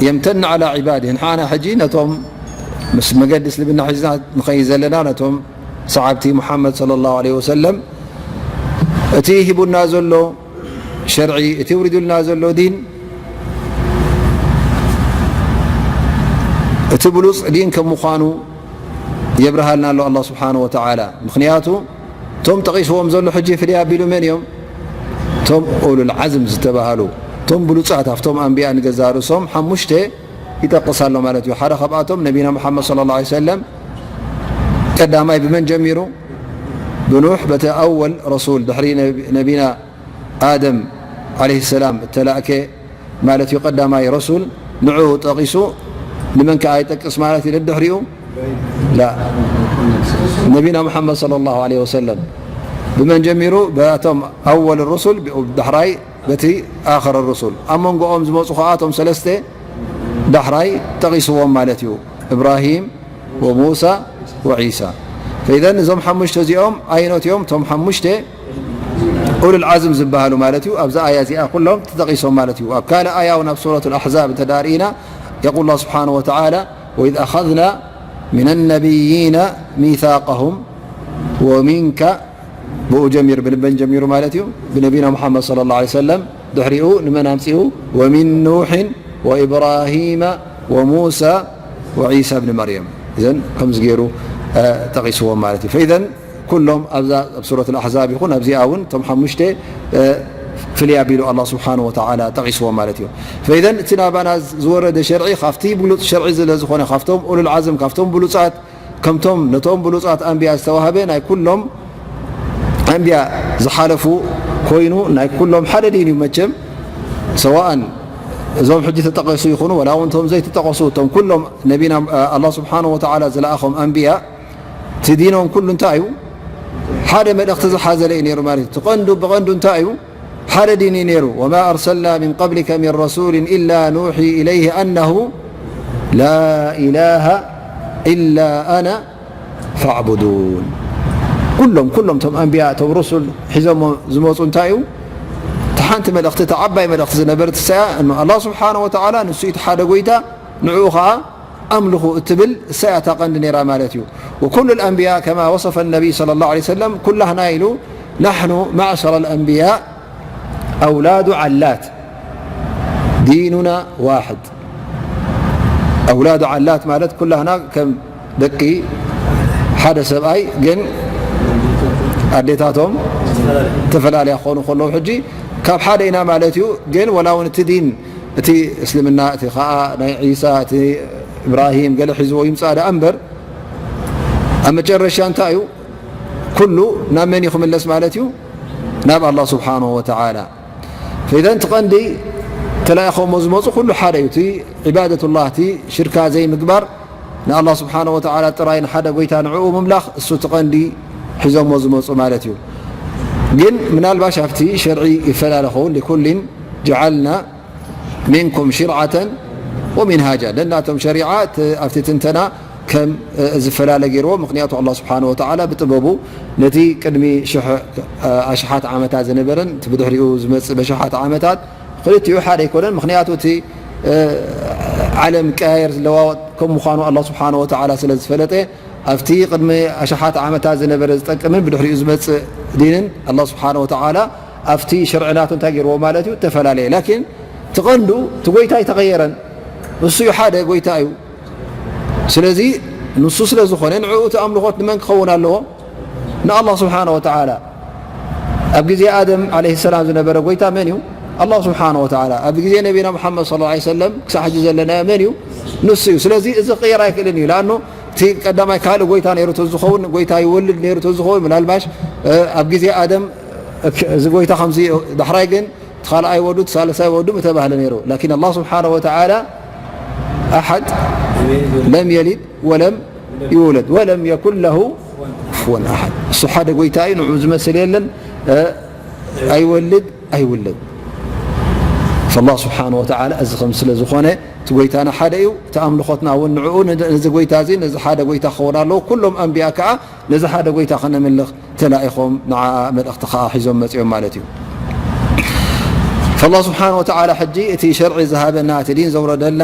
የምተን ዓላ ዒባድህ። ንሓና ሕጂ ነቶም ምስ መገዲ እስልምና ሒዝና ንኸይድ ዘለና፣ ነቶም ሰዓብቲ ሙሓመድ ሰለላሁ ዐለይሂ ወሰለም፣ እቲ ሂቡና ዘሎ ሸርዒ፣ እቲ ውሪዱልና ዘሎ ዲን፣ እቲ ብሉጽ ዲን ከም ምዃኑ የብርሃልና ኣሎ ኣላህ ስብሓነ ወተዓላ። ምኽንያቱ፣ እቶም ጠቒስዎም ዘሎ ሕጂ ፍልይ ኣቢሉ መን እዮም? እቶም ኡሉል ዓዝም ዝተባሃሉ፣ እቶም ብሉጻት፣ ኣብቶም ኣንብያ ንገዛ ርእሶም ሓሙሽተ ይጠቕስ ኣሎ ማለት እዩ። ሓደ ካብኣቶም ነቢና ሙሓመድ ሰለላሁ ዐለይሂ ወሰለም ቀዳማይ ብመን ጀሚሩ? ብኑሕ፣ በቲ ኣወል ረሱል፣ ድሕሪ ነቢ-፣ ነቢና ኣደም ዐለይሂ ሰላም እተላእከ ማለት እዩ፣ ቀዳማይ ረሱል፣ ንዑ ጠቒሱ። ንመን ከኣ ይጠቅስ ማለት እዩ ደድሕሪኡ? ላ፣ ነቢና ሙሓመድ ሰለላሁ ዐለይሂ ወሰለም። ብመን ጀሚሩ? በቶም ኣወል ሩሱል፣ ብ-፣ ዳሕራይ በቲ ኣኸር ሩሱል። ኣብ መንጎኦም ዝመጹ ከኣ እቶም ሰለስተ ዳሕራይ ጠቒስዎም ማለት እዩ። እብራሂም፣ ወሙሳ ወዒሳ። ፈኢዘን እዞም ሓሙሽተ እዚኦም ኣይኖት እዮም? እቶም ሓሙሽተ ኡሉል ዓዝም ዝበሃሉ ማለት እዩ። ኣብዛ ኣያ እዚኣ ኩሎም ተጠቒሶም ማለት እዩ። ኣብ ካልእ ኣያ እውን ኣብ ሱረቱል ኣሕዛብ እንተ ደኣ ርኢና፣ የቁል ኣላህ ስብሓነሁ ወተዓላ: ወኢዝ ኣኸዝና ሚነ ነቢይና ሚሳቀሁም ወሚንከ፣ ብኡ ጀሚሩ፣ ብንበን ጀሚሩ ማለት እዩ፣ ብነቢና ሙሓመድ ሰለላሁ ዐለይሂ ወሰለም። ድሕሪኡ ንመን ኣምጺኡ? ወሚን ኑሕን ወኢብራሂመ ወሙሳ ወዒሳ ብኒ መርየም። እዘን ከምዚ ገይሩ፣ እ፣ ጠቒስዎም ማለት እዩ። ፈኢዘን ኩሎም ኣብዛ፣ ኣብ ሱረት ኣልኣሕዛብ ይኹን ኣብዚኣ እውን እቶም ሓሙሽተ፣ እ፣ ፍልይ ኣቢሉ ኣላህ ስብሓነሁ ወተዓላ ጠቒስዎም ማለት እዩ። ፈኢዘን እቲ ናባና ዝወረደ ሸርዒ ካብቲ ብሉጽ ሸርዒ ስለ ዝኾነ፣ ካብቶም ኡሉል ዓዝም፣ ካብቶም ብሉጻት፣ ከምቶም ነቶም ብሉጻት ኣንብያ ዝተዋህበ ናይ ኩሎም ኣንብያ ዝሓለፉ ኮይኑ፣ ናይ ኩሎም ሓደ ዲን እዩ መቸም። ሰዋእን እዞም ሕጂ ተጠቐሱ ይኹኑ፣ ወላ እውን እቶም ዘይተጠቐሱ፣ እቶም ኩሎም ነቢና፣ ኣላህ ስብሓነሁ ወተዓላ ዝለኣኾም ኣንብያ፣ እቲ ዲኖም ኩሉ እንታይ እዩ? ሓደ መልእኽቲ ዝሓዘለ እዩ ነይሩ ማለት እዩ። እቲ ቀንዱ ብቐንዱ እንታይ እዩ? ሓደ ዲን እዩ ነይሩ። ወማ ኣርሰልና ሚን ቀብሊከ ሚን ረሱልን ኢላ ኑሒ ኢለይህ ኣነሁ ላ ኢላሃ ኢላ ኣና ፋዕቡዱን። ኩሎም፣ ኩሎም እቶም ኣንብያ፣ እቶም ሩሱል ሒዞሞ ዝመፁ እንታይ እዩ? እቲ ሓንቲ መልእኽቲ፣ እታ ዓባይ መልእኽቲ ዝነበረት እሳያ፣ እሞ ኣላህ ስብሓነሁ ወተዓላ ንሱ እቲ ሓደ ጎይታ፣ ንዕኡ ኸዓ ኣምልኹ እትብል እሳያ እታ ቀንዲ ነይራ ማለት እዩ። ወኩሉ ልኣንብያ ከማ ወሰፈ ነቢይ ሰለላሁ ዐለይሂ ወሰለም፣ ኩላህና ኢሉ፣ ናሕኑ ማዕሸረ ልኣንብያ ኣውላዱ ዓላት ዲኑና ዋሕድ። ኣውላዱ ዓላት ማለት ኩላህና ከም ደቂ ሓደ ሰብኣይ፣ ግን ኣዴታቶም ተፈላለያ ክኾኑ ከለዉ፣ ሕጂ ካብ ሓደ ኢና ማለት እዩ። ግን ወላ እውን እቲ ዲን፣ እቲ እስልምና፣ እቲ ኸዓ ናይ ዒሳ፣ እቲ እብራሂም ገለ ሒዝዎ ይምጻእ ደኣ እምበር፣ ኣብ መጨረሻ እንታይ እዩ? ኩሉ ናብ መን እዩ ክምለስ ማለት እዩ? ናብ ኣላህ ስብሓንሁ ወተዓላ። ፈኢዘን እቲ ቀንዲ ተላኢኾሞ ዝመፁ ኩሉ ሓደ እዩ። እቲ ዒባደቱላህ፣ እቲ ሽርካ ዘይምግባር፣ ንኣላህ ስብሓንሁ ወተዓላ ጥራይ ንሓደ ጎይታ ንዕኡ ምምላኽ፣ እሱ እቲ ቀንዲ ሒዞሞ ዝመፁ ማለት እዩ። ግን ምናልባሽ ኣብቲ ሸርዒ ይፈላለ ኸውን። ሊኩሊን ጀዓልና ሚንኩም ሽርዓተን ወሚንሃጃ። ነናቶም ሸሪዓ ኣብቲ ትንተና ከም ዝፈላለ ገይርዎ። ምክንያቱ ኣላህ ስብሓነ ወተዓላ ብጥበቡ ነቲ ቅድሚ ሽሕ ኣሽሓት ዓመታት ዝነበረን እቲ ብድሕሪኡ ዝመጽእ በሽሓት ዓመታት ክልቲኡ ሓደ ኣይኮነን። ምክንያቱ እቲ ዓለም ቀያየር ዝለዋወጥ ከም ምዃኑ ኣላህ ስብሓነ ወተዓላ ስለ ዝፈለጠ ኣብቲ ቅድሚ ኣሽሓት ዓመታት ዝነበረ ዝጠቅምን ብድሕሪኡ ዝመጽእ ዲንን ኣላህ ስብሓነ ወተዓላ ኣብቲ ሸርዒ ናቱ እንታይ ገይርዎ ማለት እዩ? እተፈላለየ። ላኪን እቲ ቀንዱ እቲ ጎይታ ኣይተቐየረን። እሱ እዩ ሓደ ጎይታ እዩ። ስለዚ ንሱ ስለ ዝኾነ ንዕኡ እቲ ኣምልኾት ንመን ክኸውን ኣለዎ? ንኣላህ ስብሓነ ወተዓላ። ኣብ ግዜ ኣደም ዓለይሂ ሰላም ዝነበረ ጎይታ መን እዩ? ኣላህ ስብሓነ ወተዓላ። ኣብ ግዜ ነቢና ሙሓመድ ሰለላሁ ዐለይሂ ወሰለም ክሳዕ ሕጂ ዘለናዮ መን እዩ? ንሱ እዩ። ስለዚ እዚ ክቕየር ኣይክእልን እዩ። ለኣኑ እቲ ቀዳማይ ካልእ ጎይታ ነይሩ ተዝኸውን፣ ጎይታ ይወልድ ነይሩ ተዝኸውን፣ ምናልባሽ ኣብ ግዜ ኣደም እዚ ጎይታ ከምዚ፣ ዳሕራይ ግን እቲ ካልኣይ ወዱ፣ እቲ ሳልሳይ ወዱ ምተባህለ ነይሩ። ላኪን ኣላህ ስብሓነ ወተዓላ ኣሓድ ለም የሊድ ወለም ይውለድ ወለም የኩን ለሁ ኩፍወን ኣሓድ። እሱ ሓደ ጎይታ እዩ፣ ንዑ ዝመስል የለን፣ ኣይወልድ ኣይውለድ። ፈላህ ስብሓነ ወተዓላ እዚ ከም ስለ ዝኾነ እቲ ጎይታና ሓደ እዩ። እቲ ኣምልኾትና እውን ንዕኡ፣ ነዚ ጎይታ እዚ፣ ነዚ ሓደ ጎይታ ክኸውን ኣለዎ። ኩሎም ኣንብያ ከዓ ነዚ ሓደ ጎይታ ከነምልኽ ተላኢኾም ንዓ መልእኽቲ ከዓ ሒዞም መፂኦም ማለት እዩ። ፈላህ ስብሓነ ወተዓላ ሕጂ እቲ ሸርዒ ዝሃበና፣ እቲ ዲን ዘውረደልና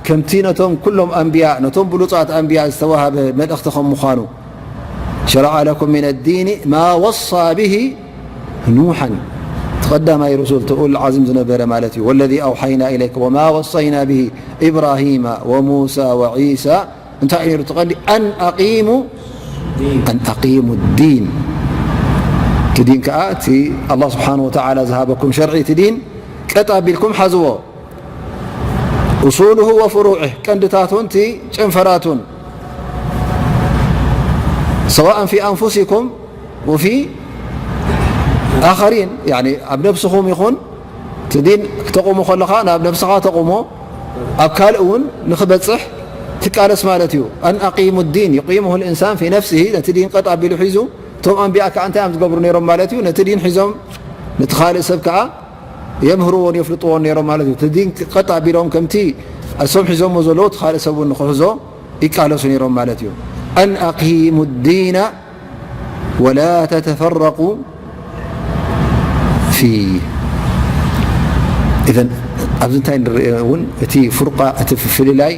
ከምቲ ነቶም ኩሎም ኣንብያ፣ ነቶም ብሉፃት ኣንብያ ዝተዋሃበ መልእኽቲ ከም ምዃኑ ሸረዐ ለኩም ሚነ ዲኒ ማ ወሳ ብሂ ኑሓን፣ እቲ ቀዳማይ ሩሱል እቲ ኡሉል ዓዝም ዝነበረ ማለት እዩ። ወለዚ ኣውሓይና ኢለይከ ወማ ወሰይና ብሂ ኢብራሂማ ወሙሳ ወዒሳ እንታይ እዩ ነይሩ እቲ ቀንዲ? ኣን ኣቂሙ ኣን ኣቂሙ ዲን። እቲ ዲን ከዓ እቲ ኣላህ ስብሓነ ወተዓላ ዝሃበኩም ሸርዒ እቲ ዲን ቀጥ ኣቢልኩም ሓዝዎ። ኡሱሉሁ ወፍሩዕህ፣ ቀንድታቱን እቲ ጨንፈራቱን፣ ሰዋእን ፊ ኣንፉሲኩም ወፊ ኣኸሪን፣ ያኒ ኣብ ነብስኹም ይኹን እቲ ዲን ክተቑሙ ከለኻ ናብ ነብስኻ ተቑሞ፣ ኣብ ካልእ እውን ንኽበፅሕ ትቃለስ ማለት እዩ። ኣን ኣቂሙ ዲን ዩቂሙሁ ልኢንሳን ፊ ነፍሲሂ፣ ነቲ ዲን ቀጥ ኣቢሉ ሒዙ፣ እቶም ኣንቢያ ከዓ እንታይ እዮም ዝገብሩ ነይሮም ማለት እዩ? ነቲ ዲን ሒዞም ነቲ ካልእ ሰብ ከዓ የምህርዎን የፍልጥዎን ነይሮም ማለት እዩ። እቲ ዲን ቀጥ ኣቢሎም ከምቲ እሶም ሒዞሞ ዘለዉ እቲ ካልእ ሰብ እውን ንኽሕዞ ይቃለሱ ነይሮም ማለት እዩ። ኣን ኣቂሙ ዲና ወላ ተተፈረቁ ፊህ። ኢዘን ኣብዚ እንታይ ንርኢ እውን እቲ ፍርቃ፣ እቲ ፍልላይ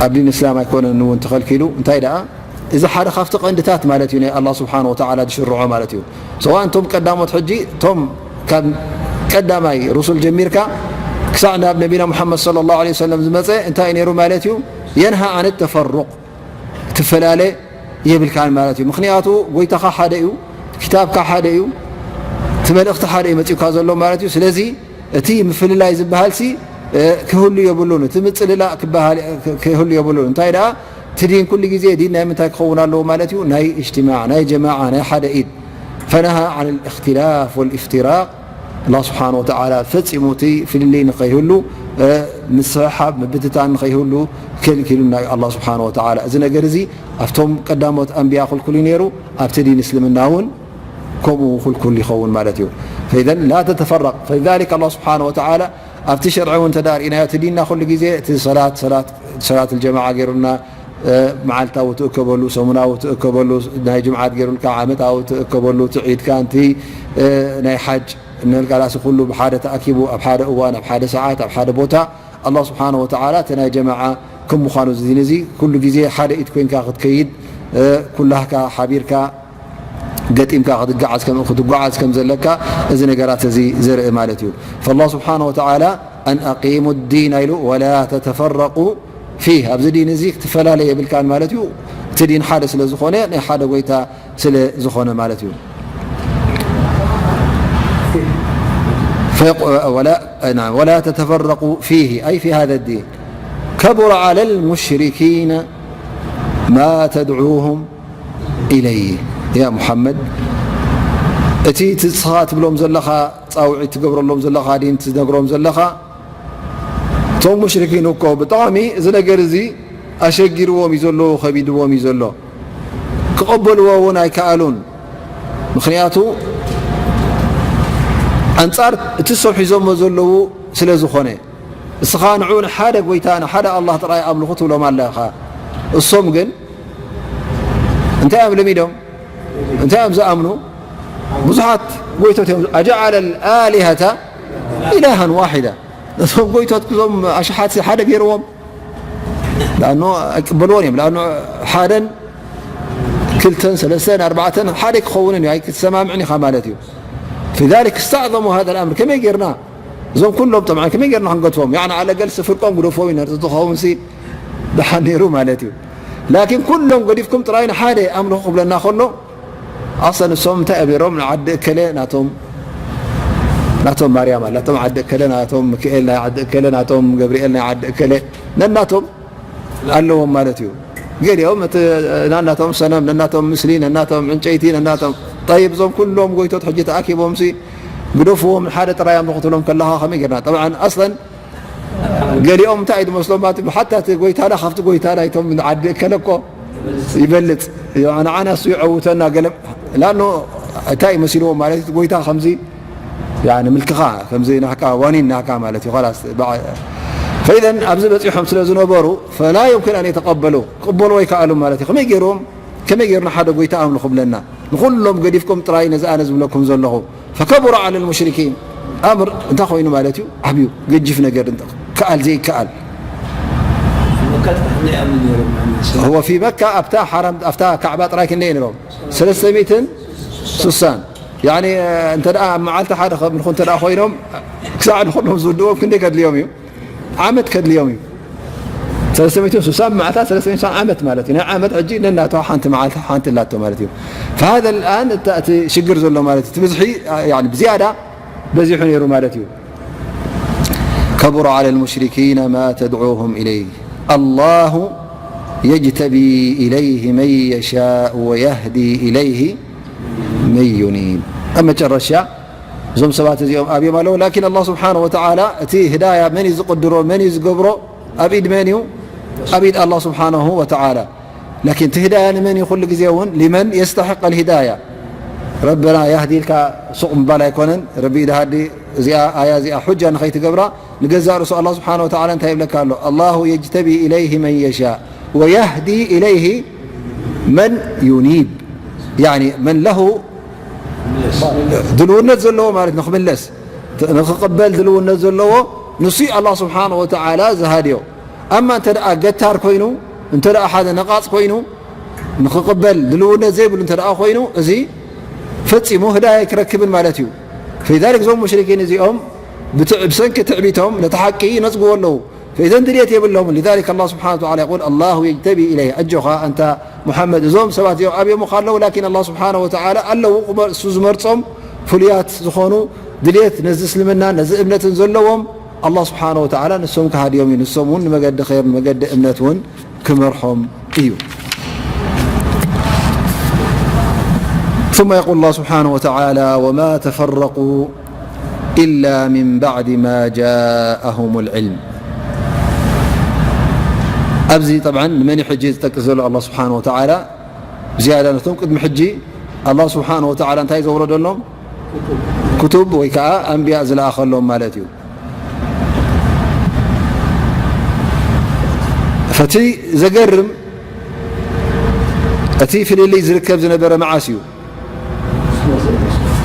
ኣብ ዲን እስላም ኣይኮነን እውን ተኸልኪሉ። እንታይ ደኣ እዚ ሓደ ካብቲ ቀንድታት ማለት እዩ ናይ ኣላህ ስብሓነ ወተዓላ ዝሽርዖ ማለት እዩ። ሰዋእ እቶም ቀዳሞት ሕጂ እቶም ካብ ቀዳማይ ሩሱል ጀሚርካ ክሳዕ ናብ ነቢና ሙሓመድ ሰለላሁ ዐለይሂ ወሰለም ዝመፀ እንታይ ነይሩ ማለት እዩ? የንሃ ዓን ተፈሩቅ፣ ትፈላለ የብልካን ማለት እዩ። ምክንያቱ ጎይታኻ ሓደ እዩ፣ ክታብካ ሓደ እዩ፣ እቲ መልእኽቲ ሓደ እዩ መፂኡካ ዘሎ ማለት እዩ። ስለዚ እቲ ምፍልላይ ዝበሃል ሲ ክህሉ የብሉን፣ እቲ ምፅልላእ ክበሃል ክህሉ የብሉን። እንታይ ደኣ እቲ ዲን ኩሉ ግዜ ዲን ናይ ምንታይ ክኸውን ኣለዎ ማለት እዩ? ናይ እጅትማዕ፣ ናይ ጀማዓ፣ ናይ ሓደ ኢድ። ፈነሃ ዓን ልእክትላፍ ወልእፍትራቅ። ኣላህ ስብሓነ ወተዓላ ፈፂሙ እቲ ፍልልይ ንኸይህሉ፣ ምስሕሓብ ምብትታን ንኸይህሉ ከልኪሉና እዩ ኣላህ ስብሓነ ወተዓላ። እዚ ነገር እዚ ኣብቶም ቀዳሞት ኣንብያ ክልኩል እዩ ነይሩ፣ ኣብቲ ዲን እስልምና እውን ከምኡ ክልኩል ይኸውን ማለት እዩ። ፈኢዘን ላ ተተፈረቅ። ፈሊዛሊክ ኣላህ ስብሓነ ወተዓላ ኣብቲ ሸርዒ እውን እንተ ደኣ ርኢናዮ፣ እቲ ዲንና ኩሉ ግዜ እቲ ሰላት፣ ሰላት፣ ሰላት ልጀማዓ ገይሩልና፣ መዓልታዊ ትእከበሉ፣ ሰሙናዊ ትእከበሉ፣ ናይ ጅምዓት ገይሩልካ፣ ዓመታዊ ትእከበሉ፣ እቲ ዒድካ፣ እንቲ ናይ ሓጅ እንልቃላሲ ኩሉ ብሓደ ተኣኪቡ፣ ኣብ ሓደ እዋን፣ ኣብ ሓደ ሰዓት፣ ኣብ ሓደ ቦታ፣ ኣላህ ስብሓነ ወተዓላ እቲ ናይ ጀማዓ ከም ምዃኑ፣ እዚ ዲን እዚ ኩሉ ግዜ ሓደ ኢድ ኮይንካ ክትከይድ፣ ኩላህካ ሓቢርካ ገጢምካ ክትጓዓዝ ከም፣ ክትጓዓዝ ከም ዘለካ እዚ ነገራት እዚ ዘርኢ ማለት እዩ። ፈላህ ስብሓነ ወተዓላ ኣን ኣቂሙ ዲና ኢሉ፣ ወላ ተተፈረቁ ፊህ፣ ኣብዚ ዲን እዚ ክትፈላለ የብልካን ማለት እዩ። እቲ ዲን ሓደ ስለ ዝኾነ፣ ናይ ሓደ ጎይታ ስለ ዝኾነ ማለት እዩ። ፈየቁ-፣ ወላ፣ ናም፣ ወላ ተተፈረቁ ፊህ፣ ኣይ ፊ ሃዘ ዲን ከቡረ ዓለ ልሙሽሪኪነ ማ ተድዑሁም ኢለይህ። ያ ሙሓመድ፣ እቲ ንስኻ ትብሎም ዘለኻ፣ ፃውዒት ትገብረሎም ዘለኻ፣ ዲን ትነግሮም ዘለኻ፣ እቶም ሙሽሪኪን እኮ ብጣዕሚ እዚ ነገር እዚ ኣሸጊርዎም እዩ ዘሎ፣ ከቢድዎም እዩ ዘሎ። ክቐበልዎ እውን ኣይከኣሉን። ምኽንያቱ ኣንጻር እቲ እሶም ሒዞሞ ዘለዉ ስለ ዝኾነ፣ እስኻ ንዑ ንሓደ ጎይታ፣ ንሓደ ኣላህ ጥራይ ኣምልኹ ትብሎም ኣለኻ። እሶም ግን እንታይ እዮም ለሚዶም? እንታይ እዮም ዝኣምኑ? ብዙሓት ጎይቶት እዮም። "ኣጀዓለ ኣልኣሊሀተ ኢላሃን ዋሒዳ?" ነቶም ጎይቶት እዞም ኣሽሓት ሓደ ገይርዎም? ለኣኖ ኣይቅበልዎን እዮም። ለኣኖ ሓደን ክልተን ሰለስተን ኣርባዕተን ሓደ ክኸውንን እዩ። ኣይክትሰማምዕን ኢኻ ማለት እዩ። ፊ ዛሊክ እስተዕዘሙ ሃዛ ልኣምር። ከመይ ጌርና እዞም ኩሎም ጠብዓን ከመይ ጌርና ክንገድፎም? ያዕኒ፣ ዓለገልሲ ፍርቆም ግደፍዎም እዩ ነቲ ዝኸውን ሲ ደሓን ነይሩ ማለት እዩ። ላኪን ኩሎም ገዲፍኩም ጥራይ ንሓደ ኣምልኹ ክብለና ከሎ፣ ኣሰን እሶም እንታይ ኣቢሮም? ንዓዲ እከለ ናቶም፣ ናቶም ማርያም ኣላቶም ዓዲ እከለ፣ ናቶም ሚካኤል ናይ ዓዲ እከለ፣ ናቶም ገብርኤል ናይ ዓዲ እከለ ነናቶም ኣለዎም ማለት እዩ። ገሊኦም እቲ ነናቶም ሰነም፣ ነናቶም ምስሊ፣ ነናቶም ዕንጨይቲ፣ ነናቶም፣ ጠይብ፣ እዞም ኩሎም ጎይቶት ሕጂ ተኣኪቦምሲ ግደፍዎም፣ ሓደ ጥራይ ኣምልኹ ትብሎም ከለኻ ከመይ ጌርና? ጠብዓን ኣስለን ገሊኦም እንታይ እዩ ዝመስሎም ማለት እዩ፣ ሓታ እቲ ጎይታና ካብቲ ጎይታ ናይቶም ዓዲ እከለ እኮ ይበልጽ። ንዓና እሱ ይዐውተና ገለ፣ ላኖ እንታይ እዩ መሲልዎም ማለት እዩ፣ እቲ ጎይታ ከምዚ ያኒ ምልክኻ ከምዚ ናካ ዋኒን ናካ ማለት እዩ። ኸላስ በዓ-፣ ፈኢዘን ኣብዚ በጺሖም ስለ ዝነበሩ ፈላ ዩምኪን ኣን የተቀበሉ፣ ክቕበሉ ኣይከኣሉን ማለት እዩ። ከመይ ገይሮም፣ ከመይ ገይሩ ንሓደ ጎይታ ኣምልኹ ብለና? ንኹሎም ገዲፍኩም ጥራይ ነዚ ኣነ ዝብለኩም ዘለኹ። ፈከቡረ ዓለ ልሙሽሪኪን። ኣምር እንታይ ኮይኑ ማለት እዩ? ዓብዩ ገጅፍ ነገር እንተ-፣ ከኣል ዘይከኣል። መካ ጥራሕ ናይ ኣምኒ ነይሮም ማለት እዩ። هو في مكة ኣብታ ሓራም፣ ኣብታ ካዕባ ጥራይ ክንደይ ነይሮም? ሰለስተ ሚእትን ስሳን። ያኒ፣ እንተ ደኣ ኣብ መዓልቲ ሓደ ከምልኹ እንተ ደኣ ኮይኖም፣ ክሳዕ ንኹሎም ዝውድዎም ክንደይ ከድልዮም እዩ? ዓመት ከድልዮም እዩ። ሰለስተ ሚእትን ስሳን መዓልታት፣ ሰለስተ ሚእትን ስሳን ዓመት ማለት እዩ። ናይ ዓመት ሕጂ ነናቶ ሓንቲ መዓልቲ ሓንቲ ኣላቶ ማለት እዩ። فهذا الآن እታ፣ እቲ ሽግር ዘሎ ማለት እዩ። እቲ ብዝሒ፣ ያኒ፣ ብዝያዳ በዚሑ ነይሩ ማለት እዩ። كبر على المشركين ما تدعوهم إليه الله يجتبي إليه من يشاء ويهدي إليه من ينيب። ኣብ መጨረሻ እዞም ሰባት እዚኦም ኣብዮም ኣለዉ። ላኪን ኣላህ ስብሓነ ወተዓላ እቲ ህዳያ መን እዩ ዝቕድሮ፣ መን እዩ ዝገብሮ? ኣብ ኢድ መን እዩ? ኣብ ኢድ ኣላህ ስብሓነሁ ወተዓላ። ላኪን እቲ ህዳያ ንመን እዩ? ኩሉ ግዜ እውን ሊመን የስተሕቅ ኣልሂዳያ። ረበና ያህዲ ኢልካ ሱቕ ምባል ኣይኮነን። ረቢ ኢድሃዲ እዚኣ ኣያ እዚኣ ሑጃ ንኸይትገብራ ንገዛእ ርእሱ ኣላህ ስብሓነ ወተዓላ እንታይ ይብለካ ኣሎ? ኣላሁ የጅተቢ ኢለይህ መን የሻእ ወያህዲ ኢለይህ መን ዩኒብ። ያኒ መን ለሁ ድልውነት ዘለዎ ማለት ንክምለስ፣ ንክቕበል ድልውነት ዘለዎ ንሱ ኣላህ ስብሓነ ወተዓላ ዝሃድዮ። ኣማ እንተ ደኣ ገታር ኮይኑ፣ እንተ ደኣ ሓደ ነቓጽ ኮይኑ፣ ንክቕበል ድልውነት ዘይብሉ እንተ ደኣ ኮይኑ፣ እዚ ፈጺሙ ህዳያ ኣይክረክብን ማለት እዩ። ፈሊዛሊክ እዞም ሙሽሪኪን እዚኦም ብትዕ-፣ ብሰንኪ ትዕቢቶም ነቲ ሓቂ ይነጽግዎ ኣለዉ። ፈኢዘን ድልየት የብሎምን። ሊዛሊክ ኣላህ ስብሓነ ወተዓላ የቁል፣ ኣላሁ የጅተቢ ኢለይህ። ኣጆኻ ኣንታ ሙሓመድ፣ እዞም ሰባት እዚኦም ኣብዮምኻ ኣለዉ፣ ላኪን ኣላህ ስብሓነ ወተዓላ ኣለዉ፣ እሱ ዝመርጾም ፍሉያት ዝኾኑ ድልየት ነዚ እስልምናን ነዚ እምነትን ዘለዎም ኣላህ ስብሓነ ወተዓላ ንሶም ክሃድዮም እዩ። ንሶም እውን ንመገዲ ኸይር፣ ንመገዲ እምነት እውን ክመርሖም እዩ። ثم يقول الله سبحانه وتعالى: وما تفرقوا إلا من بعد ما جاءهم العلم. ኣብዚ ጠብዓን ንመን እዩ ሕጂ ዝጠቅስ ዘሎ ኣላህ ስብሓነ ወተዓላ? ብዝያዳ ነቶም ቅድሚ ሕጂ ኣላህ ስብሓነ ወተዓላ እንታይ ዘውረደሎም? ክቱብ ወይ ከዓ ኣንብያ ዝለኣኸሎም ማለት እዩ። ፈቲ ዘገርም፣ እቲ ፍልልይ ዝርከብ ዝነበረ መዓስ እዩ?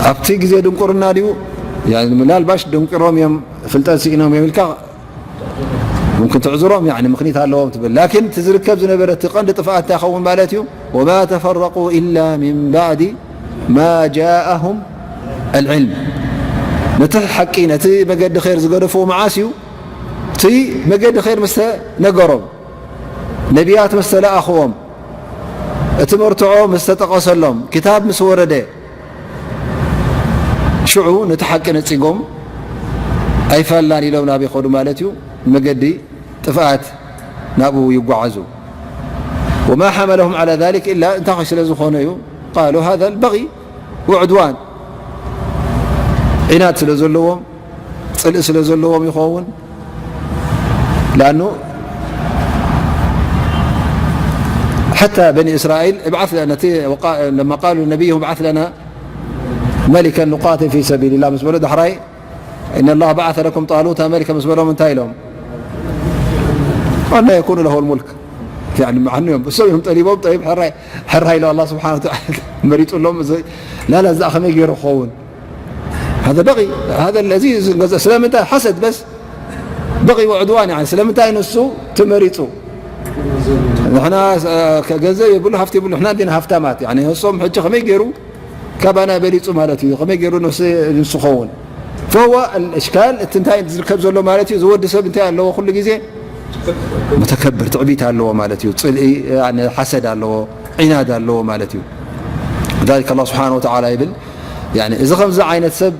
ኣብቲ ግዜ ድንቁርና ድዩ? ያኒ ምናልባሽ ደንቁሮም እዮም፣ ፍልጠት ስኢኖም እዮም ኢልካ ሙምክን ትዕዝሮም፣ ያኒ ምኽኒት ኣለዎም ትብል። ላኪን እቲ ዝርከብ ዝነበረ እቲ ቀንዲ ጥፍኣት እንታይ ይኸውን ማለት እዩ? ወማ ተፈረቁ ኢላ ሚን ባዕዲ ማ ጃአሁም ኣልዕልም። ነቲ ሓቂ፣ ነቲ መገዲ ኸይር ዝገደፍዎ መዓስ እዩ? እቲ መገዲ ኸይር ምስ ተነገሮም፣ ነቢያት ምስ ተለኣኽዎም፣ እቲ መርትዖ ምስ ተጠቐሰሎም፣ ክታብ ምስ ወረደ፣ ሽዑ ነቲ ሓቂ ነጺጎም ኣይፋልናን ኢሎም ናበይ ኸዱ ማለት እዩ? ንመገዲ ጥፍኣት ናብኡ ይጓዓዙ። ወማ ሓመለሁም ዓላ ዛሊክ ኢላ እንታይ ስለ ዝኾነ እዩ? ቃሉ ሃዛ ልበጊ ወዕድዋን፣ ዒናት ስለ ዘለዎም፣ ጽልኢ ስለ ዘለዎም ይኸውን። ለኣኑ ሓታ በኒ እስራኤል እብዓት ለና፣ እቲ ወቃ-፣ ለማ ቃሉ ነቢይሁም እብዓት ለና መሊከን ኑቃትል ፊ ሰቢልላህ ምስ በሎ፣ ዳሕራይ፣ "ኢነ ላህ በዓተ ለኩም ጣሉተ መሊከ" ምስ በሎም፣ እንታይ ኢሎም? "ኣና የኩኑ ለሁ ልሙልክ?" ያኒ፣ መዓኑ እዮም፣ እሶም እዮም ጠሊቦም። ጠይብ፣ ሕራይ፣ ሕራይ ኢሎ ኣላህ ስብሓነ ወተዓላ መሪጹሎም። እዚ ላላ፣ እዛ ከመይ ገይሩ ክኸውን? ሃዘ በቂ፣ ሃዘ ለዚ፣ እዚ ገዛ ስለምንታይ? ሓሰድ በስ። በቂ ወዕድዋን፣ ያኒ፣ ስለምንታይ ንሱ ተመሪጹ? ንሕና፣ እ፣ ገንዘብ የብሉ፣ ሃፍቲ የብሉ፣ ንሕና እንዲና ሃፍታማት። ያኒ፣ እሶም ሕጂ ከመይ ገይሩ ካባና በሊጹ ማለት እዩ። ከመይ ገይሩ ንሱ፣ ንሱ ኸውን? ፈወ ኣልእሽካል፣ እቲ እንታይ ዝርከብ ዘሎ ማለት እዩ፣ ዝወዲ ሰብ እንታይ ኣለዎ? ኩሉ ግዜ ሙተከብር፣ ትዕቢት ኣለዎ ማለት እዩ። ጽልኢ፣ ያኒ፣ ሓሰድ ኣለዎ፣ ዒናድ ኣለዎ ማለት እዩ። ذلك ኣላህ ስብሓነ ወተዓላ ይብል፣ ያኒ፣ እዚ ከምዚ ዓይነት ሰብ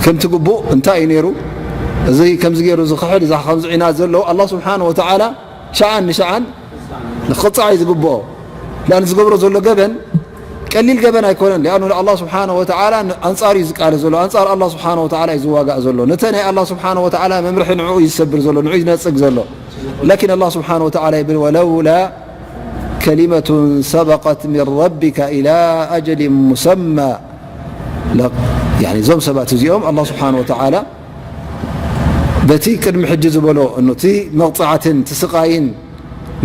ከምቲ ግቡእ እንታይ እዩ ነይሩ? እዚ ከምዚ ገይሩ ዝኽሕድ፣ እዚ ከምዚ ዒናድ ዘለዎ፣ ኣላህ ስብሓነ ወተዓላ ሸዓን ንሸዓን ንኽቕጻዕ እዩ ዝግብኦ። ለኣን ዝገብሮ ዘሎ ገበን ቀሊል ገበን ኣይኮነን። ለኣኑ ኣላህ ስብሓነ ወተዓላ ኣንጻር እዩ ዝቃለስ ዘሎ፣ ኣንጻር ኣላህ ስብሓነ ወተዓላ እዩ ዝዋጋእ ዘሎ። ነቲ ናይ ኣላህ ስብሓነ ወተዓላ መምርሒ ንዕኡ እዩ ዝሰብር ዘሎ፣ ንዕኡ እዩ ዝነጽግ ዘሎ። ላኪን ኣላህ ስብሓነ ወተዓላ ይብል፣ "ወለውላ ከሊመቱን ሰበቀት ሚን ረቢከ ኢላ ኣጀሊን ሙሰማ።" ለ-፣ ያኒ፣ እዞም ሰባት እዚኦም ኣላህ ስብሓነ ወተዓላ በቲ ቅድሚ ሕጂ ዝበሎ፣ እኖ፣ እቲ መቕጻዕትን እቲ ስቓይን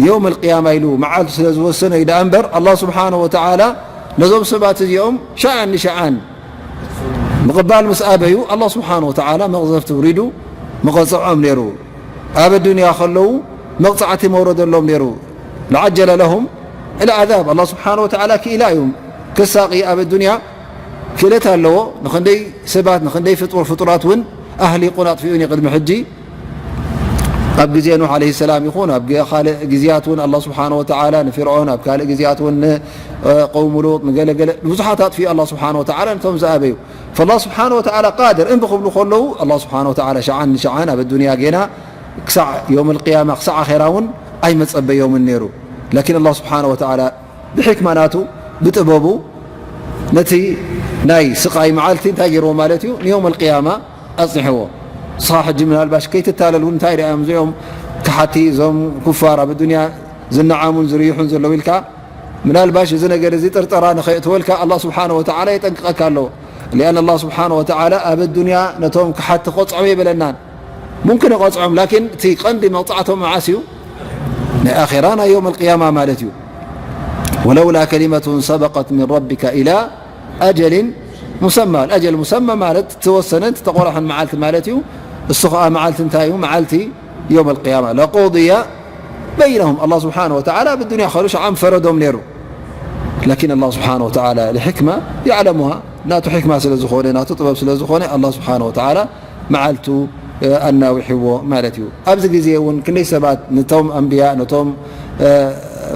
የውም ኣልቅያማ ኢሉ መዓልቱ ስለ ዝወሰነ እዩ ደኣ እምበር፣ ኣላህ ስብሓነ ወተዓላ ነዞም ሰባት እዚኦም ሸዓን ንሸዓን ምቕባል ምስ ኣበዩ፣ ኣላህ ስብሓነ ወተዓላ መቕዘፍቲ ውሪዱ መቐጽዖም ነይሩ። ኣብ ኣዱንያ ከለዉ መቕጻዕቲ መውረደሎም ነይሩ። ለዓጀለ ለሁም ልዓዛብ፣ ኣላህ ስብሓነ ወተዓላ ክኢላ እዩ። ከሳቒ ኣብ ኣዱንያ ክእለት ኣለዎ። ንኽንደይ ሰባት፣ ንኽንደይ ፍጡር፣ ፍጡራት እውን ኣህሊቁን ኣጥፊኡን እዩ ቅድሚ ሕጂ። ኣብ ግዜ ኑሕ ዓለይሂ ሰላም ይኹን፣ ኣብ ገ-፣ ካልእ ግዜያት እውን ኣላህ ስብሓነ ወተዓላ ንፊርዖን፣ ኣብ ካልእ ግዜያት እውን ን-፣ እ፣ ቀውሙ ሉጥ፣ ንገለገለ ብዙሓት ኣጥፊኡ ኣላህ ስብሓነ ወተዓላ ነቶም ዝኣበዩ። ፈላህ ስብሓነ ወተዓላ ቃድር እምቢ ክብሉ ከለዉ፣ ኣላህ ስብሓነ ወተዓላ ሸዓን ንሸዓን ኣብ ኣዱንያ ጌና ክሳዕ የውም ኣልቅያማ፣ ክሳዕ ኣኼራ እውን ኣይመጸበዮምን ነይሩ። ላኪን ኣላህ ስብሓነ ወተዓላ ብሕክማ ናቱ፣ ብጥበቡ፣ ነቲ ናይ ስቓይ መዓልቲ እንታይ ገይርዎ ማለት እዩ? ንየውም ኣልቅያማ ኣጽኒሕዎ። ንስኻ ሕጂ ምናልባሽ ከይትታለል እውን፣ እንታይ ደኣ እዮም እዚኦም ከሓቲ፣ እዞም ኩፋር ኣብ ኣዱንያ ዝነዓሙን ዝርይሑን ዘለዉ ኢልካ፣ ምናልባሽ እዚ ነገር እዚ ጥርጠራ ንኸየእትወልካ ኣላህ ስብሓነ ወተዓላ የጠንቅቐካ ኣሎ። ሊኣን ኣላህ ስብሓነ ወተዓላ ኣብ ኣዱንያ ነቶም ከሓቲ ክቐጽዖም የበለናን። ሙምክን ይቐጽዖም፣ ላኪን እቲ ቀንዲ መቕጻዕቶም መዓስ እዩ? ናይ ኣኼራ፣ ናይ የውም ኣልቅያማ ማለት እዩ። ወለውላ ከሊመቱን ሰበቀት ሚን ረቢከ ኢላ ኣጀሊን ሙሰማ። ኣጀል ሙሰማ ማለት ዝተወሰነን ዝተቖረሐን መዓልቲ ማለት እዩ። እሱ ኸዓ መዓልቲ እንታይ እዩ? መዓልቲ የውም ኣልቅያማ። ለቁድየ በይነሁም። ኣላህ ስብሓነ ወተዓላ ኣብ ኣዱንያ ከሉ ሸዓም ፈረዶም ነይሩ። ላኪን ኣላህ ስብሓነ ወተዓላ ልሕክማ የዕለሙሃ፣ ናቱ ሕክማ ስለ ዝኾነ፣ ናቱ ጥበብ ስለ ዝኾነ፣ ኣላህ ስብሓነ ወተዓላ መዓልቱ፣ እ፣ ኣናዊሕዎ ማለት እዩ። ኣብዚ ግዜ እውን ክንደይ ሰባት ነቶም ኣንብያ፣ ነቶም፣ እ፣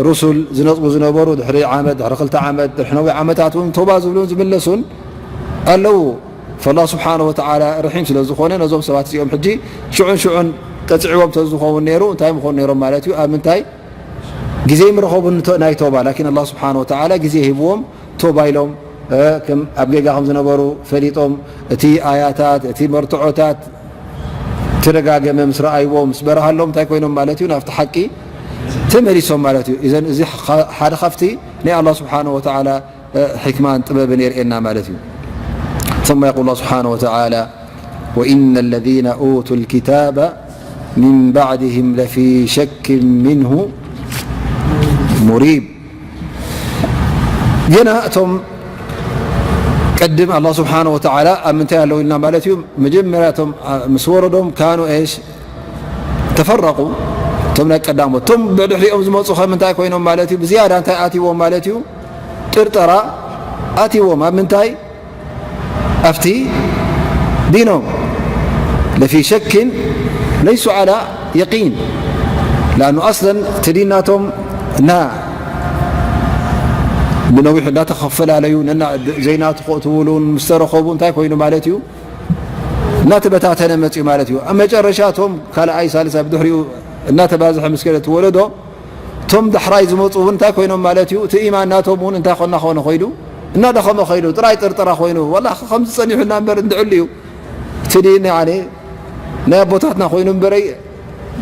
ሩሱል ዝነጽጉ ዝነበሩ ድሕሪ ዓመት፣ ድሕሪ ክልተ ዓመት፣ ድሕሪ ነዊሕ ዓመታት እውን ተውባ ዝብሉን ዝምለሱን ኣለዉ። ፈላህ ስብሓነ ወተዓላ ረሒም ስለ ዝኾነ፣ ነዞም ሰባት እዚኦም ሕጂ ሽዑን ሽዑን ቀጽዕዎም ተዝኸውን ነይሩ፣ እንታይ ምኾኑ ነይሮም ማለት እዩ? ኣብ ምንታይ ግዜ ይምረኸቡ ንቶ-፣ ናይ ቶባ? ላኪን ኣላህ ስብሓነ ወተዓላ ግዜ ሂብዎም፣ ቶባ ኢሎም፣ እ፣ ከም ኣብ ጌጋ ከም ዝነበሩ ፈሊጦም፣ እቲ ኣያታት፣ እቲ መርትዖታት ተደጋገመ ምስ ረኣይዎ፣ ምስ በረሃሎም እንታይ ኮይኖም ማለት እዩ? ናብቲ ሓቂ ተመሊሶም ማለት እዩ። እዘን፣ እዚ ኻ-፣ ሓደ ካብቲ ናይ ኣላህ ስብሓነ ወተዓላ እ፣ ሕክማን ጥበብን የርእየና ማለት እዩ። ثم يقول الله سبحانه وتعالى: وإن الذين أوتوا الكتاب من بعدهم لفي شك منه مريب. ገና እቶም ቅድም ኣላህ ስብሓነ ወተዓላ ኣብ ምንታይ ኣለዉ ኢልና ማለት እዩ? መጀመርያ እቶም፣ ኣ፣ ምስ ወረዶም ካኑ ኤሽ ተፈረቁ፣ እቶም ናይ ቀዳሞት። እቶም ብድሕሪኦም ዝመፁ ከ ምንታይ ኮይኖም ማለት እዩ? ብዝያዳ እንታይ ኣትይዎም ማለት እዩ? ጥርጠራ ኣትይዎም። ኣብ ምንታይ? ኣብቲ ዲኖም። ለፊ ሸኪን ለይሱ ዓላ የቂን። ለኣኑ ኣስለን እቲ ዲን ናቶም እና ብነዊሑ እንዳተኸፈላለዩ፣ ነና ዘይናቱ ከእትውሉን ምስ ተረኸቡ እንታይ ኮይኑ ማለት እዩ? እናተበታተነ መፅዩ ማለት እዩ። ኣብ መጨረሻ እቶም ካልኣይ ሳልሳይ ብድሕሪኡ እናተባዝሐ ምስ ከደ እቲ ወለዶ፣ እቶም ዳሕራይ ዝመፁ እውን እንታይ ኮይኖም ማለት እዩ? እቲ ኢማን ናቶም እውን እንታይ ኮና ኮነ ኮይዱ? እናደኸመ ኮይዱ፣ ጥራይ ጥርጥራ ኮይኑ፣ ወላ ከምዚ ፀኒሑና እምበር እንድዕሉ እዩ። እቲ ዲን ያኒ ናይ ኣቦታትና ኮይኑ እምበረይ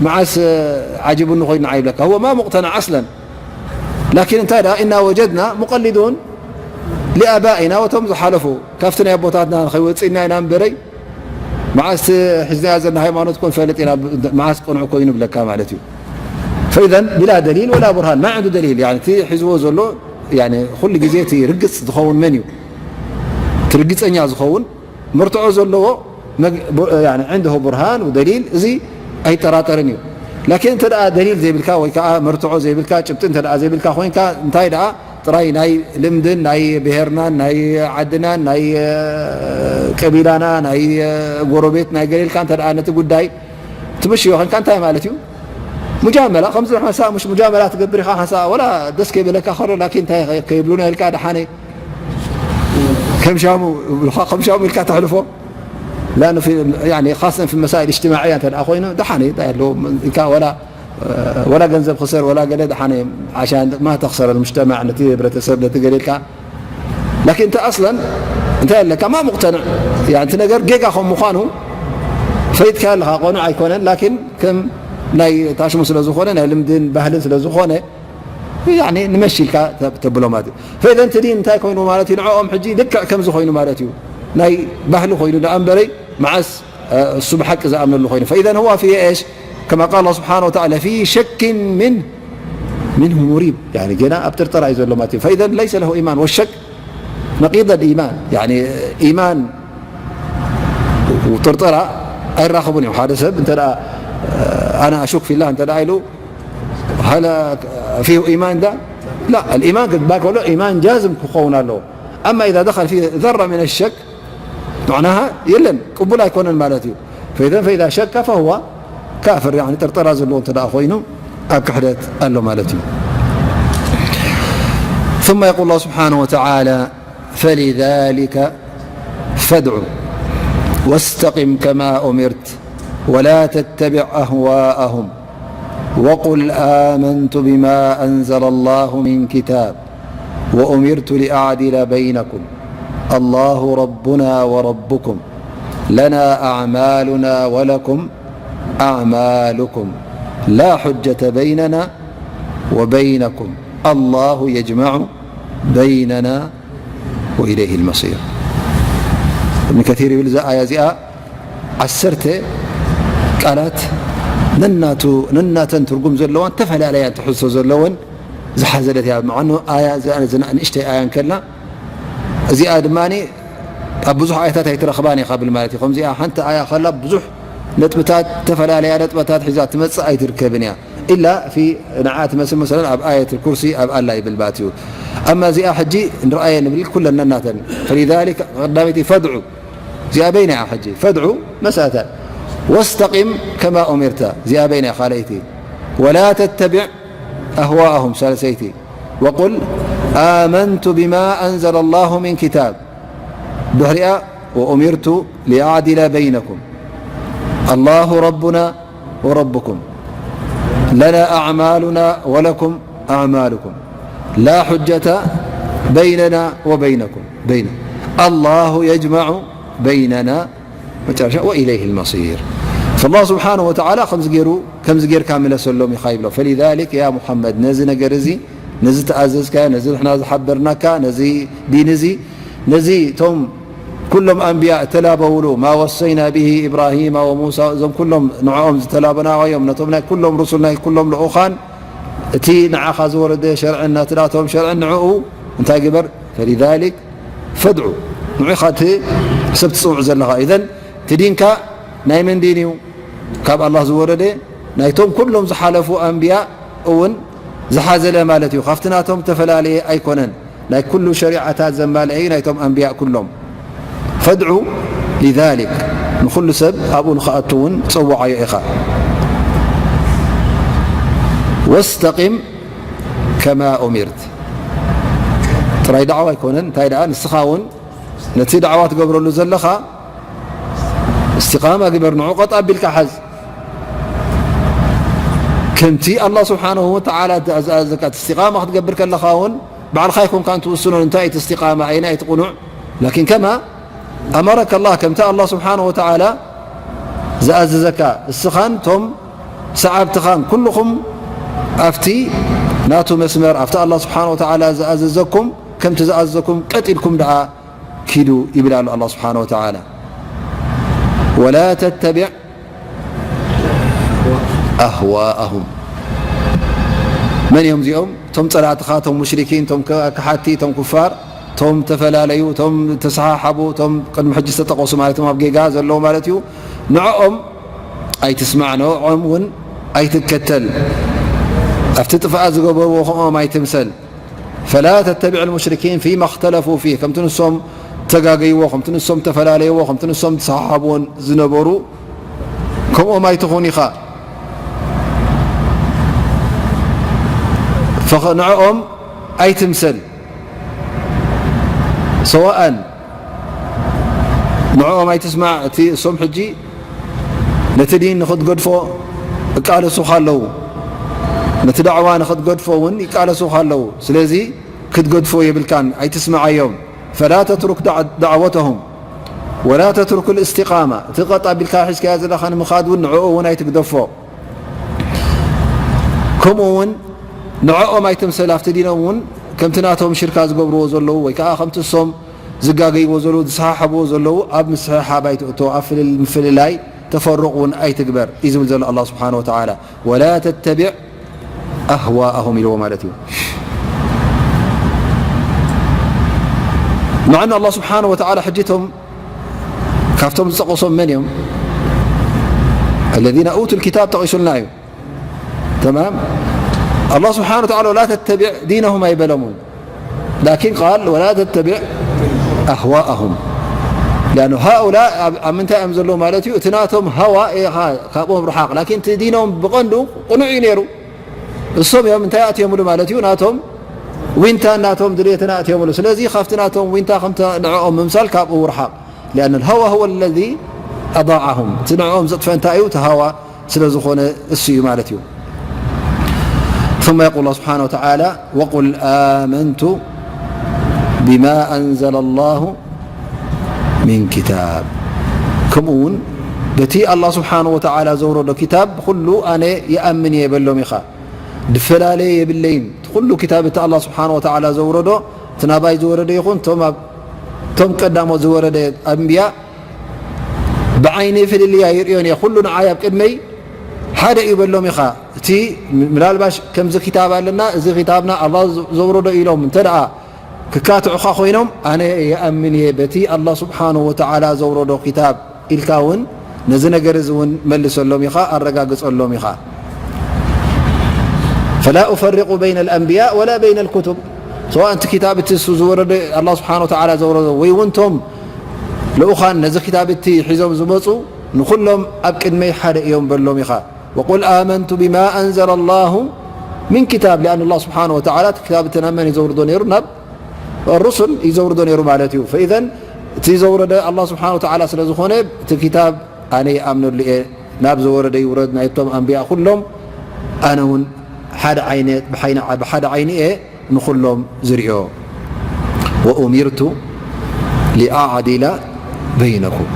መዓስ ዓጅቡኒ ኮይኑ ንዓ ይብለካ። هو ما مقتنع أصلا. ላኪን እንታይ ደኣ፣ ኢና ወጀድና ሙቀሊዱን፣ ሊኣባኢና ወቶም ዝሓለፉ ካብቲ ናይ ኣቦታትና ንኸይወፅእና ኢና እምበረይ መዓስ ሒዝናያ ዘለና ሃይማኖት ኮን ፈልጥ ኢና መዓስ ቅኑዕ ኮይኑ ብለካ ማለት እዩ። ፈኢዘን ብላ ደሊል ወላ ቡርሃን ማይ ዕንዱ ደሊል እቲ ሒዝዎ ዘሎ ኩሉ ግዜ እቲ ርግፅ ዝኸውን መን እዩ? እቲ ርግፀኛ ዝኸውን መርትዖ ዘለዎ ዕንድሁ ቡርሃን ደሊል እዚ ኣይጠራጠርን እዩ። ላኪን እንተ ደሊል ዘይብልካ ወይ ከዓ መርትዖ ዘይብልካ ጭብጢ እንተ ዘይብልካ ኮይንካ እንታይ ደኣ ጥራይ ናይ ልምድን ናይ ብሄርናን ናይ ዓድናን ናይ ቀቢላና ናይ ጎረቤት ናይ ገሌልካ እንተ ነቲ ጉዳይ ትምሽዮ ኮይንካ እንታይ ማለት እዩ? ሙጃመላ ከምዚ ሓንሳእ ሙሽ ሙጃመላ ትገብር ኢኻ ሓንሳእ ወላ ደስ ከይበለካ ከሎ ላኪን እንታይ ከይብሉና ኢልካ ደሓነ ከም ሻሙ ኢልካ ተሕልፎ ካሰን ፊ መሳኢል እጅትማዕያ እንተ ኮይኑ ደሓነ እንታይ ኣለዎ ኢልካ ወላ ገንዘብ ክሰር ወላ ገለ ደሓነ ዓሻን ማ ተኽሰረ ሙጅተማዕ ነቲ ህብረተሰብ ነቲ ገሌልካ ላኪን እቲ ኣስለን እንታይ ኣለካ ማ ሙቅተንዕ እቲ ነገር ጌጋ ከም ምዃኑ ፈሊጥካ ኣለኻ ቆኑዕ ኣይኮነን ላኪን ከም ናይ ታሽሙ ስለ ዝኾነ ናይ ልምድን ባህልን ስለ ዝኾነ ንመሽልካ ተብሎ ማለት እዩ። ፈኢዘን እቲ ዲን እንታይ ኮይኑ ማለት እዩ ንዕኦም ሕጂ ልክዕ ከምዚ ኮይኑ ማለት እዩ ናይ ባህሊ ኮይኑ ደኣ እምበረይ መዓስ እሱ ብሓቂ ዝኣምነሉ ኮይኑ ፈኢዘን هو في ايش كما قال الله سبحانه وتعالى في شك منه منه مريب ገና ኣብ ጥርጠራ እዩ ዘሎ ማለት እዩ። فإذا ليس له إيمان والشك نقيض الإيمان إيمان وጥርጠራ ኣይራኸቡን እዮም። ሓደ ሰብ እንተ أنا أشك في الله እንተ ኢሉ هل فيه إيمان ده؟ لا الإيمان ክትባል ከሎ إيمان جازم ክኸውን ኣለዎ። أما إذا دخل فيه ذرة من الشك معناها የለን ቅቡል ኣይኮነን ማለት እዩ። فإذا فإذا شك فهو كافر ጥርጠራ ዘለዎ እንተ ኮይኑ ኣብ ክሕደት ኣሎ ማለት እዩ። ثم يقول الله سبحانه وتعالى فلذلك فادع واستقم كما أمرت ولا تتبع أهواءهم وقل آمنت بما أنزل الله من كتاب وأمرت لأعدل بينكم الله ربنا وربكم لنا أعمالنا ولكم أعمالكم لا حجة بيننا وبينكم الله يجمع بيننا وإليه المصير. ابن كثير يقول إذا آية زئة ዓሰርተ ቃላት ነናቱ ነናተን ትርጉም ዘለዋን ተፈላለያን ትሕዝቶ ዘለወን ዝሓዘለት እያ። መዓኑ ኣያ ንእሽተይ ኣያ እንከልና እዚኣ ድማ ኣብ ብዙሕ ኣያታት ኣይትረኽባን ኢኻ ብል ማለት እዩ። ከምዚኣ ሓንቲ ኣያ ከላ ብዙሕ ነጥብታት ተፈላለያ ነጥብታት ሒዛ ትመፅእ ኣይትርከብን እያ። ኢላ ፊ ንዓ ትመስል መሰለን ኣብ ኣየት ኩርሲ ኣብ ኣላ ይብል ማለት እዩ። ኣማ እዚኣ ሕጂ ንርኣየ ንብል ኩለን ነናተን ፈሊዛሊከ ቀዳመይቲ ፈድዑ እዚኣ በይና እያ ሕጂ ፈድዑ መስኣታ ወስተቂም ከማ ኡሚርተ እዚኣ በይና እያ ካልኣይቲ ወላ ተተቢዕ ኣህዋኣሁም ሳልሰይቲ ወቁል ኣመንቱ ብማ ኣንዘለ ላሁ ምን ክታብ ድሕሪኣ ወኡሚርቱ ሊኣዕዲለ በይነኩም ኣላሁ ረቡና ወረቡኩም ለና ኣዕማሉና ወለኩም ኣዕማሉኩም ላ ሑጀተ በይነና ወበይነኩም በይነ ኣላሁ የጅመዑ በይነና መጨረሻ ወኢለይህ ልመሲር ፈላህ ስብሓነ ወተዓላ ከምዚ ገይሩ ከምዚ ጌርካ ምለሰሎም ኢኻ ይብሎ ፈሊዛሊክ ያ ሙሓመድ ነዚ ነገር እዚ ነዚ ተኣዘዝካዮ ነዚ ንሕና ዝሓበርናካ ነዚ ዲን እዚ ነዚ እቶም ኩሎም ኣንብያ እተላበውሉ ማ ወሰይና ብሂ ኢብራሂማ ወሙሳ እዞም ኩሎም ንዕኦም ዝተላበናዮም ነቶም ናይ ኩሎም ርሱል ናይ ኩሎም ልኡኻን እቲ ንዓኻ ዝወረደ ሸርዕን ናትናቶም ሸርዕን ንዕኡ እንታይ ግበር ፈሊዛሊክ ፈድዑ ንዑኻ እቲ ሰብ ትፅውዕ ዘለኻ ኢዘን እቲ ዲንካ ናይ መን ዲን እዩ ካብ ኣላህ ዝወረደ ናይቶም ኩሎም ዝሓለፉ ኣንብያ እውን ዝሓዘለ ማለት እዩ ካብቲ ናቶም ዝተፈላለየ ኣይኮነን ናይ ኩሉ ሸሪዓታት ዘማልአ እዩ ናይቶም ኣንብያ ኩሎም ፈድዑ ሊዛሊክ ንኩሉ ሰብ ኣብኡ ንክኣቱ እውን ፀውዓዮ ኢኻ ወስተቂም ከማ ኡሚርት ጥራይ ዳዕዋ ኣይኮነን እንታይ ደኣ ንስኻ እውን ነቲ ዳዕዋ ትገብረሉ ዘለኻ እስቲቃማ ግበር ንዑ ቀጥ ኣቢልካ ሓዝ ከምቲ ኣላ ስብሓንሁ ወተዓላ ዝኣዘካ እስቲቃማ ክትገብር ከለኻ እውን ባዕልኻ ይኮንካ እንትውስኖ እንታይ እቲ እስቲቃማ ኣይና እቲ ቁኑዕ ላኪን ከማ ኣመረከ ኣላ ከምቲ ኣላ ስብሓንሁ ወተዓላ ዝኣዘዘካ እስኻን ቶም ሰዓብትኻን ኩልኹም ኣብቲ ናቱ መስመር ኣብቲ ኣላ ስብሓንሁ ወተዓላ ዝኣዘዘኩም ከምቲ ዝኣዘዝኩም ቀጥ ኢልኩም ደኣ ኪዱ ይብል ኣሎ ኣላህ ስብሓነሁ ወተዓላ። ወላ ተተቢዕ ኣህዋኣሁም። መን እዮም እዚኦም? እቶም ጸላእትኻ፣ እቶም ሙሽሪኪን፣ እቶም ከ-፣ ከሓድቲ፣ እቶም ኩፋር፣ እቶም ተፈላለዩ፣ እቶም ተሰሓሓቡ፣ እቶም ቅድሚ ሕጂ ዝተጠቐሱ ማለት እዮም፣ ኣብ ጌጋ ዘለዉ ማለት እዩ። ንዕኦም ኣይትስማዕ፣ ንዕኦም እውን ኣይትከተል። ኣብቲ ጥፍኣት ዝገበርዎ ከምኦም ኣይትምሰል። ፈላ ተተቢዕ ልሙሽሪኪን ፊማ እኽተለፉ ፊህ፣ ከምቲ ንሶም ተጋገይዎ፣ ከምቲ ንሶም ተፈላለይዎ፣ ከምቲ ንሶም ተሰሓሓብዎን ዝነበሩ ከምኦም ኣይትኹን ኢኻ። ፈኸ-፣ ንዕኦም ኣይትምሰል። ሰዋኣን ንዕኦም ኣይትስማዕ። እቲ እሶም ሕጂ ነቲ ዲን ንኽትገድፎ ይቃለሱኻ ኣለዉ። ነቲ ዳዕዋ ንኽትገድፎ እውን ይቃለሱኻ ኣለዉ። ስለዚ ክትገድፎ የብልካን፣ ኣይትስምዓዮም። ፈላ ተትሩክ ዳዕ-፣ ዳዕወተሁም ወላ ተትሩክ ልእስቲቃማ። እቲ ቀጥ ኣቢልካ ሒዝካዮ ዘለኻ ንምኻድ እውን ንዕኡ እውን ኣይትግደፎ። ከምኡ እውን ንዕኦም ኣይትምሰል፣ ኣብቲ ዲኖም እውን ከምቲ ናቶም ሽርካ ዝገብርዎ ዘለዉ ወይ ከዓ ከምቲ እሶም ዝጋገይዎ ዘለዉ፣ ዝሰሓሓብዎ ዘለዉ ኣብ ምስሕሓብ ኣይትእቶ፣ ኣብ ፍልል-፣ ምፍልላይ ተፈሩቕ እውን ኣይትግበር እዩ ዝብል ዘሎ ኣላህ ስብሓነሁ ወተዓላ። ወላ ተተቢዕ ኣህዋኣሁም ኢልዎ ማለት እዩ። መዓና ኣላህ ስብሓነሁ ወተዓላ ሕጂ እቶም ካብቶም ዝጠቐሶም መን እዮም? الذين أوتوا الكتاب ጠቒሱልና እዩ። ተማም። ኣላህ ስብሓነሁ ወተዓላ ወላ ተተቢዕ ዲነሁም ኣይበሎምን። ላኪን ቃል ወላ ተተቢዕ ኣህዋኣሁም። ሊኣኑ ሃኡላ ኣብ፣ ኣብ ምንታይ እዮም ዘለዉ ማለት እዩ? እቲ ናቶም ሃዋ ኢኻ ካብኦም ርሓቕ። ላኪን እቲ ዲኖም ብቐንዱ ቅኑዕ እዩ ነይሩ። እሶም እዮም እንታይ ኣእትዮምሉ ማለት እዩ? ናቶም ዊንታን ናቶም ድሌትን ኣእትዮምሉ። ስለዚ ካብቲ ናቶም ዊንታ ከምቲ ንዕኦም ምምሳል ካብኡ ርሓቕ። ሊኣን ልሃዋ ሁወ ለዚ ኣዳዓሁም። እቲ ንዕኦም ዘጥፍአ እንታይ እዩ? እቲ ሃዋ ስለ ዝኾነ እሱ እዩ ማለት እዩ። ثم يقول الله سبحانه وتعالى: وقل آمنت بما أنزل الله من كتاب. ከምኡ እውን በቲ ኣላህ ስብሓነሁ ወተዓላ ዘውረዶ ኪታብ ብኹሉ ኣነ ይኣምን እየ በሎም ኢኻ። ድፈላለየ የብለይን። እቲ ኩሉ ኪታብ እቲ ኣላህ ስብሓነሁ ወተዓላ ዘውረዶ፣ እቲ ናባይ ዝወረደ ይኹን እቶም ኣብ፣ እቶም ቀዳሞት ዝወረደ ኣንብያ ብዓይነይ ፍልልይ ኣይርእዮን እየ። ኩሉ ንዓይ ኣብ ቅድመይ ሓደ እዩ በሎም ኢኻ። እቲ ምናልባሽ ከምዚ ክታብ ኣለና፣ እዚ ክታብና ኣላህ ዘውረዶ ኢሎም እንተ ደኣ ክካትዑኻ ኮይኖም፣ ኣነ ይኣምን እየ በቲ ኣላህ ስብሓነሁ ወተዓላ ዘውረዶ ክታብ ኢልካ እውን ነዚ ነገር እዚ እውን መልሰሎም ኢኻ፣ ኣረጋግጸሎም ኢኻ። ፈላ ኡፈሪቁ በይነ ልኣንብያ ወላ በይነ ልኩቱብ። ሰዋእ እቲ ክታብ እቲ እሱ ዝወረደ፣ ኣላህ ስብሓነሁ ወተዓላ ዘውረዶ፣ ወይ እውን እቶም ልኡኻን ነዚ ክታብ እቲ ሒዞም ዝመጹ ንኹሎም ኣብ ቅድመይ ሓደ እዮም በሎም ኢኻ። ወቁል ኣመንቱ ቢማ ኣንዘለ ኣላሁ ሚን ኪታብ፣ ሊኣን ኣላህ ስብሓነሁ ወተዓላ እቲ ክታብ እቲ ናብ መን እዩ ዘውርዶ ነይሩ? ናብ ሩሱል እዩ ዘውርዶ ነይሩ ማለት እዩ። ፈኢዘን እቲ ዘውረደ ኣላህ ስብሓነሁ ወተዓላ ስለ ዝኾነ፣ እቲ ክታብ ኣነ ይኣምነሉ እየ፣ ናብ ዘወረደ ይውረድ፣ ናይቶም ኣንብያ ኩሎም ኣነ እውን ሓደ ዓይነ፣ ብሓይነ-፣ ብሓደ ዓይኒ እየ ንኹሎም ዝርእዮ። ወኡሚርቱ ሊኣዕዲለ በይነኩም፣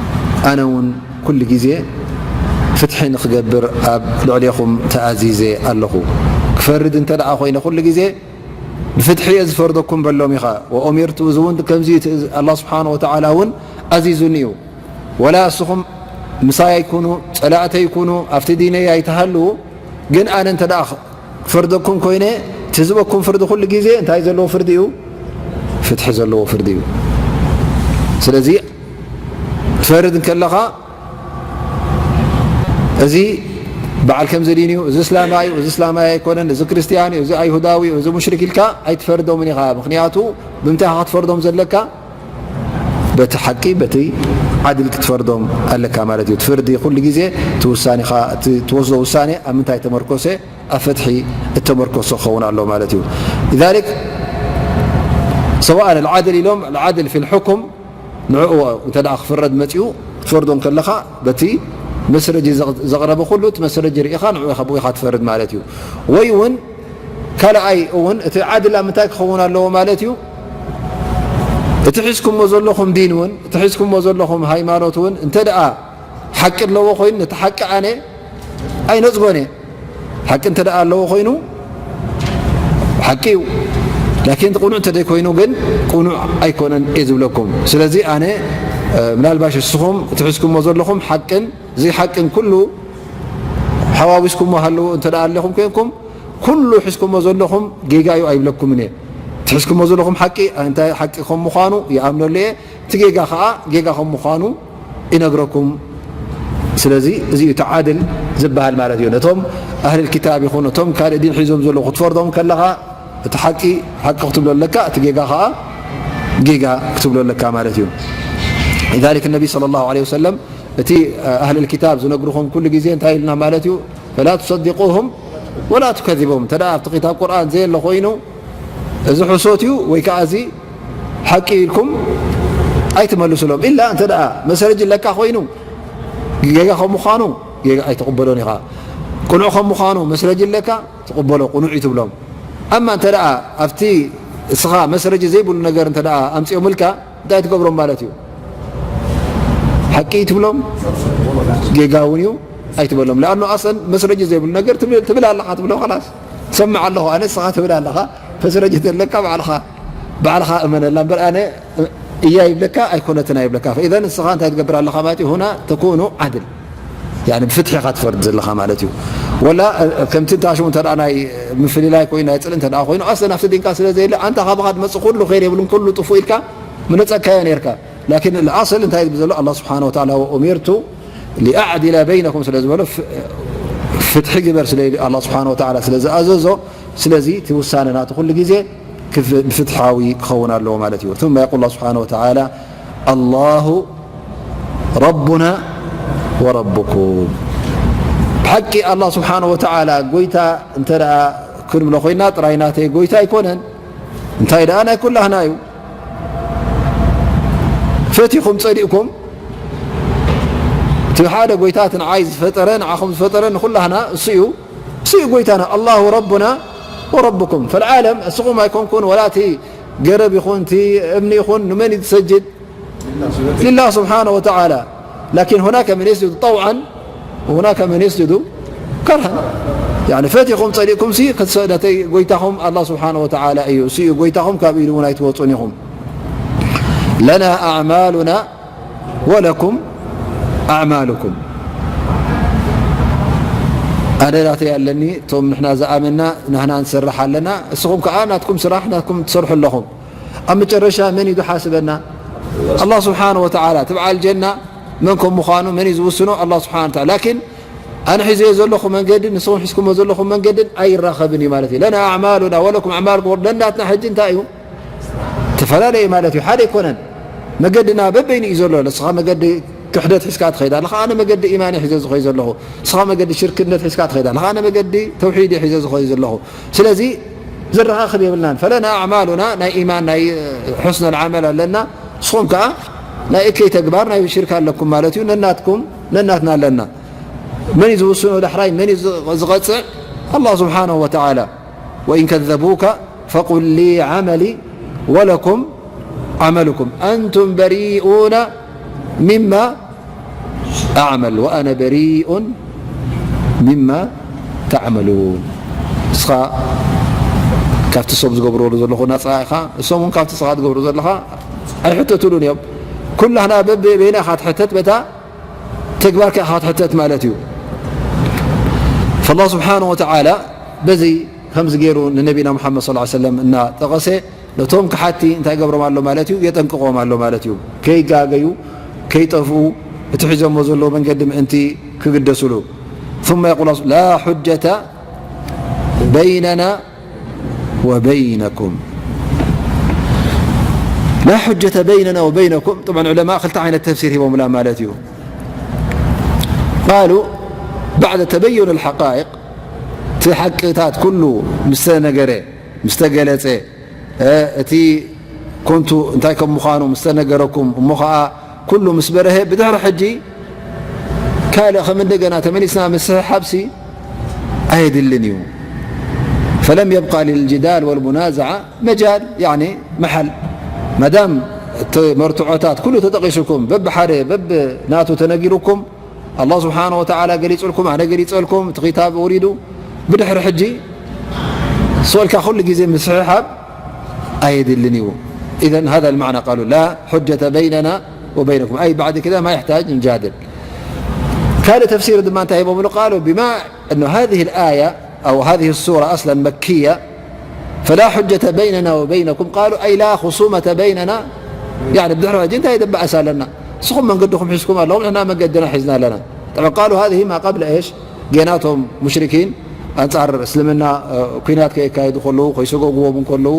ኣነ እውን ኩሉ ግዜ ፍትሒ ንኽገብር ኣብ ልዕሌኹም ተኣዚዘ ኣለኹ። ክፈርድ እንተ ደኣ ኮይነ ኩሉ ግዜ ብፍትሒ እየ ዝፈርደኩም በሎም ኢኻ። ወኡሚርቱ፣ እዚ እውን ከምዚ እዩ፣ ትእዝ-፣ ኣላህ ስብሓነሁ ወተዓላ እውን ኣዚዙኒ እዩ። ወላ እስኹም ምሳይ ኣይኩኑ፣ ጸላእተይ ኩኑ፣ ኣብቲ ዲነይ ኣይትሃልዉ፣ ግን ኣነ እንተ ደኣ ክፈርደኩም ኮይነ፣ እቲ ዝህበኩም ፍርዲ ኩሉ ግዜ እንታይ ዘለዎ ፍርዲ እዩ? ፍትሒ ዘለዎ ፍርዲ እዩ። ስለዚ ትፈርድ እንከለኻ፣ እዚ በዓል ከምዚ ዲን እዩ፣ እዚ እስላማይ እዩ፣ እዚ እስላማይ ኣይኮነን፣ እዚ ክርስትያን እዩ፣ እዚ ኣይሁዳዊ እዩ፣ እዚ ሙሽሪክ ኢልካ ኣይትፈርዶምን ኢኻ። ምኽንያቱ ብምንታይ ኢኻ ክትፈርዶም ዘለካ? በቲ ሓቂ፣ በቲ ዓድል ክትፈርዶም ኣለካ ማለት እዩ። እቲ ፍርዲ ኩሉ ግዜ፣ እቲ ውሳኔኻ፣ እቲ ትወስዶ ውሳኔ ኣብ ምንታይ ተመርኮሰ? ኣብ ፍትሒ እተመርኮሰ ክኸውን ኣሎ ማለት እዩ። لذلك سواء العدل ኢሎም، العدل في الحكم ንዕኡ እንተ ደኣ ክፍረድ መጺኡ፣ ክትፈርዶ እንከለኻ፣ በቲ መስረጂ ዘቕ-፣ ዘቕረበ ኩሉ፣ እቲ መስረጂ ርኢኻ፣ ንዕኡ ኢኻ፣ ብኡ ኢኻ ትፈርድ ማለት እዩ። ወይ እውን፣ ካልኣይ እውን፣ እቲ ዓድል ኣብ ምንታይ ክኸውን ኣለዎ ማለት እዩ? እቲ ሒዝኩሞ ዘለኹም ዲን እውን፣ እቲ ሒዝኩሞ ዘለኹም ሃይማኖት እውን፣ እንተ ደኣ ሓቂ ኣለዎ ኮይኑ፣ ነቲ ሓቂ ኣነ ኣይነጽጎን እየ። ሓቂ እንተ ደኣ ኣለዎ ኮይኑ፣ ሓቂ እዩ። ላኪን ቅኑዕ እንተደይኮይኑ ግን ቅኑዕ ኣይኮነን እየ ዝብለኩም። ስለዚ ኣነ ምናልባሽ እስኹም ትሕዝኩሞ ዘለኹም ሓቅን ዘይሓቅን ኩሉ ሓዋዊስኩሞ ሃለዉ እንተ ኣለኹም ኮይንኩም ኩሉ ሕዝኩሞ ዘለኹም ጌጋ እዩ ኣይብለኩምን እየ። ትሕዝኩሞ ዘለኹም ሓቂ እንታይ ሓቂ ከም ምዃኑ ይኣምነሉ እየ። እቲ ጌጋ ከዓ ጌጋ ከም ምዃኑ ይነግረኩም። ስለዚ እዚ እዩ ተዓድል ዝበሃል ማለት እዩ። ነቶም ኣህል ክታብ ይኹን ነቶም ካልእ ዲን ሒዞም ዘለዉ ክትፈርዶም ከለኻ እቲ ሓቂ ሓቂ ክትብሎ ኣለካ፣ እቲ ጌጋ ከዓ ጌጋ ክትብሎ ኣለካ ማለት እዩ። ذلك النبي صلى الله عليه وسلم እቲ ኣህል ክታብ ዝነግርኹም ኩሉ ግዜ እንታይ ኢልና ማለት እዩ? فلا تصدقوهم ولا تكذبوهم። እንተ ኣብቲ ክታብ ቁርኣን ዘየለ ኮይኑ እዚ ሕሶት እዩ ወይ ከዓ እዚ ሓቂ ኢልኩም ኣይትመልሱሎም። ኢላ እንተ ደኣ መስረጂ ኣለካ ኮይኑ ጌጋ ከም ምዃኑ ጌጋ ኣይትቕበሎን ኢኻ። ቅኑዕ ከም ምዃኑ መስረጂ ኣለካ ትቕበሎ፣ ቅኑዕ እዩ ትብሎም። ኣማ እንተ ደኣ ኣብቲ እስኻ መስረጂ ዘይብሉ ነገር እንተ ደኣ ኣምፂኦምልካ እንታይ ትገብሮም ማለት እዩ? ሓቂ እዩ ትብሎም፣ ጌጋ እውን እዩ ኣይትበሎም። ለኣኑ ኣሰን መስረጂ ዘይብሉ ነገር ትብል ኣለኻ ትብሎም። ላስ ሰምዕ ኣለኹ ኣነ፣ እስኻ ትብል ኣለኻ። መስረጂ ዘለካ ባዕልኻ ባዕልኻ እመነላ እምበር ኣነ እያ ይብለካ ኣይኮነትን ኣይብለካ። ኢዘን እስኻ እንታይ ትገብር ኣለኻ ማለት እዩ? ሁና ተኩኑ ዓድል፣ ያኒ ብፍትሒ ኢኻ ትፈርድ ዘለኻ ማለት እዩ። ወላ ከምቲ እንታሽሙ እንተ ናይ ምፍልላይ ኮይኑ ናይ ፅልኢ እንተ ኮይኑ ኣስለን ኣብቲ ዲንካ ስለ ዘየለ ኣንታ ካባኻ ዝመፅእ ኩሉ ኸይር የብሉን ኩሉ ጥፉእ ኢልካ ምነፀካዮ ነርካ። ላኪን ኣስል እንታይ ዝብል ዘሎ ኣላ ስብሓን ወተዓላ ወኡሚርቱ ሊኣዕዲለ በይነኩም ስለ ዝበሎ ፍትሒ ግበር ስለ ኢሉ ኣላ ስብሓን ወተዓላ ስለ ዝኣዘዞ ስለዚ እቲ ውሳነ ናቱ ኩሉ ግዜ ብፍትሓዊ ክኸውን ኣለዎ ማለት እዩ። ثم يقول الله سبحانه وتعالى الله ربنا وربكم። ብሓቂ ኣላ ስብሓን ወተዓላ ጎይታ እንተ ደኣ ክንብሎ ኮይና ጥራይ ናተይ ጎይታ ኣይኮነን፣ እንታይ ደኣ ናይ ኩላህና እዩ። ፈቲኹም ጸሊእኩም እቲ ሓደ ጎይታ እቲ ንዓይ ዝፈጠረ ንዓኹም ዝፈጠረ ንኩላህና እሱ እዩ። ስኡ ጎይታና ኣላሁ ረቡና ወረቡኩም ፈልዓለም እስኹም ኣይኮንኩን ወላ እቲ ገረብ ይኹን እቲ እምኒ ይኹን ንመን እዩ ዝሰጅድ? ሊላህ ስብሓነ ወተዓላ። ላኪን ሁናከ መን የስጁዱ ጠውዓን ወሁናከ መን የስጁዱ ከርሃን። ፈቲኹም ጸሊእኩም ሲ ነተይ ጎይታኹም ኣላ ስብሓነ ወተዓላ እዩ። ስኡ ጎይታኹም ካብ ኢዱ እውን ኣይትወፁን ኢኹም። ለና ኣዕማሉና ወለኩም ኣዕማሉኩም። ኣነ ናተይ ኣለኒ፣ እቶም ንሕና ዝኣመና ንሕና ንሰርሕ ኣለና፣ እስኹም ከዓ ናትኩም ስራሕ ናትኩም ትሰርሑ ኣለኹም። ኣብ መጨረሻ መን እዩ ዝሓስበና? ኣላህ ስብሓነ ወተዓላ። እቲ በዓል ጀና መን ከም ምዃኑ መን እዩ ዝውስኖ? ኣላህ ስብሓነ ወተዓላ። ላኪን ኣነ ሒዘዮ ዘለኹ መንገድን ንስኹም ሒዝኩሞ ዘለኹም መንገድን ኣይራኸብን እዩ ማለት እዩ። ለና ኣዕማሉና ወለኩም ኣዕማሉኩም። ነናትና ሕጂ እንታይ እዩ? ተፈላለየ ማለት እዩ፣ ሓደ ኣይኮነን። መገድና በበይኑ እዩ ዘሎ። ንስኻ መገዲ ክሕደት ሒዝካ ትኸይድ ኣለኻ፣ ኣነ መገዲ ኢማን ሒዘ ዝኸይ ዘለኹ። ንስኻ መገዲ ሽርክነት ሒዝካ ትኸይድ ኣለኻ፣ ኣነ መገዲ ተውሒድ ሒዘ ዝኸይ ዘለኹ። ስለዚ ዘረኻኽብ የብልናን። ፈለና ኣዕማሉና ናይ ኢማን ናይ ሑስነል ዓመል ኣለና። ንስኹም ከኣ ናይ እከይ ተግባር ናይ ሽርክ ኣለኩም ማለት እዩ። ነናትኩም ነናትና ኣለና። መን እዩ ዝውስኖ ዳሕራይ መን እዩ ዝቐጽዕ? ኣላህ ስብሓነሁ ወተዓላ። وإن كذبوك فقل لي عملي ولكم عملكم أنتم بريئون مما أعمل وأنا بريء مما تعملون። እስኻ ካብቲ እሶም ዝገብርሉ ዘለኹ ናፃ ኢኻ፣ እሶም እውን ካብቲ እስኻ ትገብሮ ዘለኻ ኣይሕተቱሉን እዮም። ኩላህና በበይና ኢኻ ትሕተት በታ ተግባርካ ኢኻ ትሕተት ማለት እዩ። ፈላህ ስብሓነ ወተዓላ በዚ ከምዚ ገይሩ ንነቢና ሙሓመድ ሰለላሁ ዐለይሂ ወሰለም እናጠቐሰ ነቶም ክሓቲ እንታይ ገብሮም ኣሎ ማለት እዩ? የጠንቅቖም ኣሎ ማለት እዩ። ከይጋገዩ፣ ከይጠፍኡ፣ እቲ ሒዞሞ ዘለዉ መንገዲ ምእንቲ ክግደሱሉ። ثم يقول لا حجة بيننا وبينكم. لا حجة بيننا وبينكم. طبعا ዑለማء ክልተ ዓይነት ተፍሲር ሂቦምላ ማለት እዩ። قالوا بعد تبين الحقائق፣ እቲ ሓቅታት ኩሉ ምስ ተነገረ፣ ምስ ተገለጸ፣ እ፣ እቲ ኮንቱ እንታይ ከም ምዃኑ ምስ ተነገረኩም፣ እሞ ኸዓ ኩሉ ምስ በረሀ፣ ብድሕሪ ሕጂ ካልእ ከም እንደገና ተመሊስና ምስሕሓብሲ ኣየድልን እዩ። فلم يبق للجدال والمنازعة مجال، ያኒ መሓል። ማዳም እቲ መርትዖታት ኩሉ ተጠቒሱልኩም፣ በብሓደ በብናቱ ተነጊሩኩም፣ ኣላህ ስብሓነ ወተዓላ ገሊጹልኩም፣ ኣነ ገሊጸልኩም፣ እቲ ክታብ ወሪዱ፣ ብድሕሪ ሕጂ ስኦልካ ኩሉ ግዜ ምስሕሓብ ኣየድልን እዩ። إذن هذا المعنى قالوا لا حجة بيننا وبينكم، أي بعد كده ما يحتاج نجادل. ካልእ ተፍሲር ድማ እንታይ ሂቦምሉ? قالوا بما أن هذه الآية أو هذه السورة أصلا مكية فلا حجة بيننا وبينكم، قالوا أي لا خصومة بيننا، يعني ብድሕሪ ሕጂ እንታይ ደባእስ ኣለና? ንስኹም መንገድኹም ሒዝኩም ኣለኹም፣ ንሕና መንገድና ሒዝና ኣለና። طبعا قالوا هذه ما قبل إيش؟ ጌናቶም ሙሽሪኪን ኣንጻር እስልምና ኩናት ከየካየዱ ከለዉ፣ ከይሰጎግዎም ከለዉ፣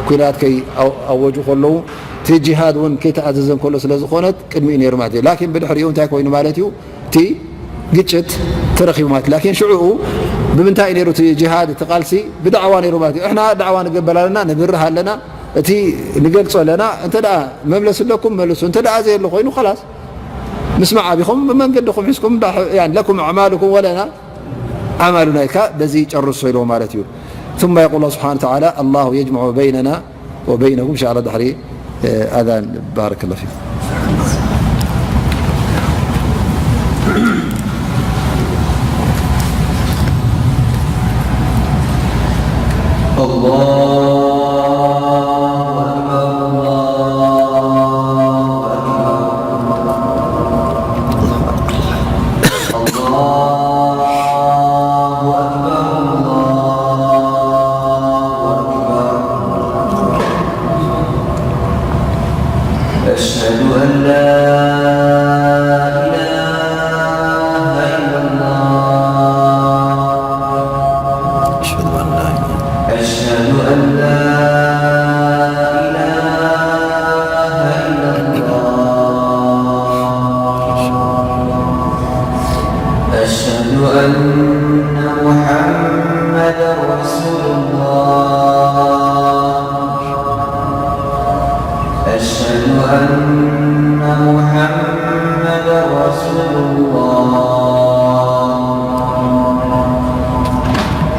ኩናት ከይኣወጁ ከለዉ፣ እቲ ጂሃድ እውን ከይተኣዘዘን ከሎ ስለ ዝኾነት ቅድሚኡ ነይሩ ማለት እዩ። ላኪን ብድሕሪኡ እንታይ ኮይኑ ማለት እዩ? እቲ ግጭት ተረኺቡ ማለት እዩ። ላኪን ሽዑኡ ብምንታይ እዩ ነይሩ እቲ ጂሃድ፣ እቲ ቃልሲ? ብዳዕዋ ነይሩ ማለት እዩ። እሕና ዳዕዋ ንገበል ኣለና፣ ንብርህ ኣለና፣ እቲ ንገልጾ ኣለና። እንተ ደኣ መምለሲ ኣለኩም መልሱ፣ እንተ ደኣ ዘየሎ ኮይኑ ኸላስ ምስማዕ ኣቢኹም ብመንገድኹም ሒዝኩም፣ ያኒ ለኩም ኣዕማሉኩም ወለና ኣዕማሉና ኢልካ በዚ ጨርሶ ኢልዎ ማለት እዩ። ثم يقول الله سبحانه وتعالى الله يجمع بيننا وبينكم إن شاء الله ድሕሪ ኣዛን። بارك الله فيكم. الله أكبر، الله أكبر. الله أكبر، الله أكبر. أشهد أن لا إله إلا الله. أشهد أن لا إله أشهد أن لا إله إلا الله. أشهد أن محمدا رسول الله. أشهد أن محمدا رسول الله.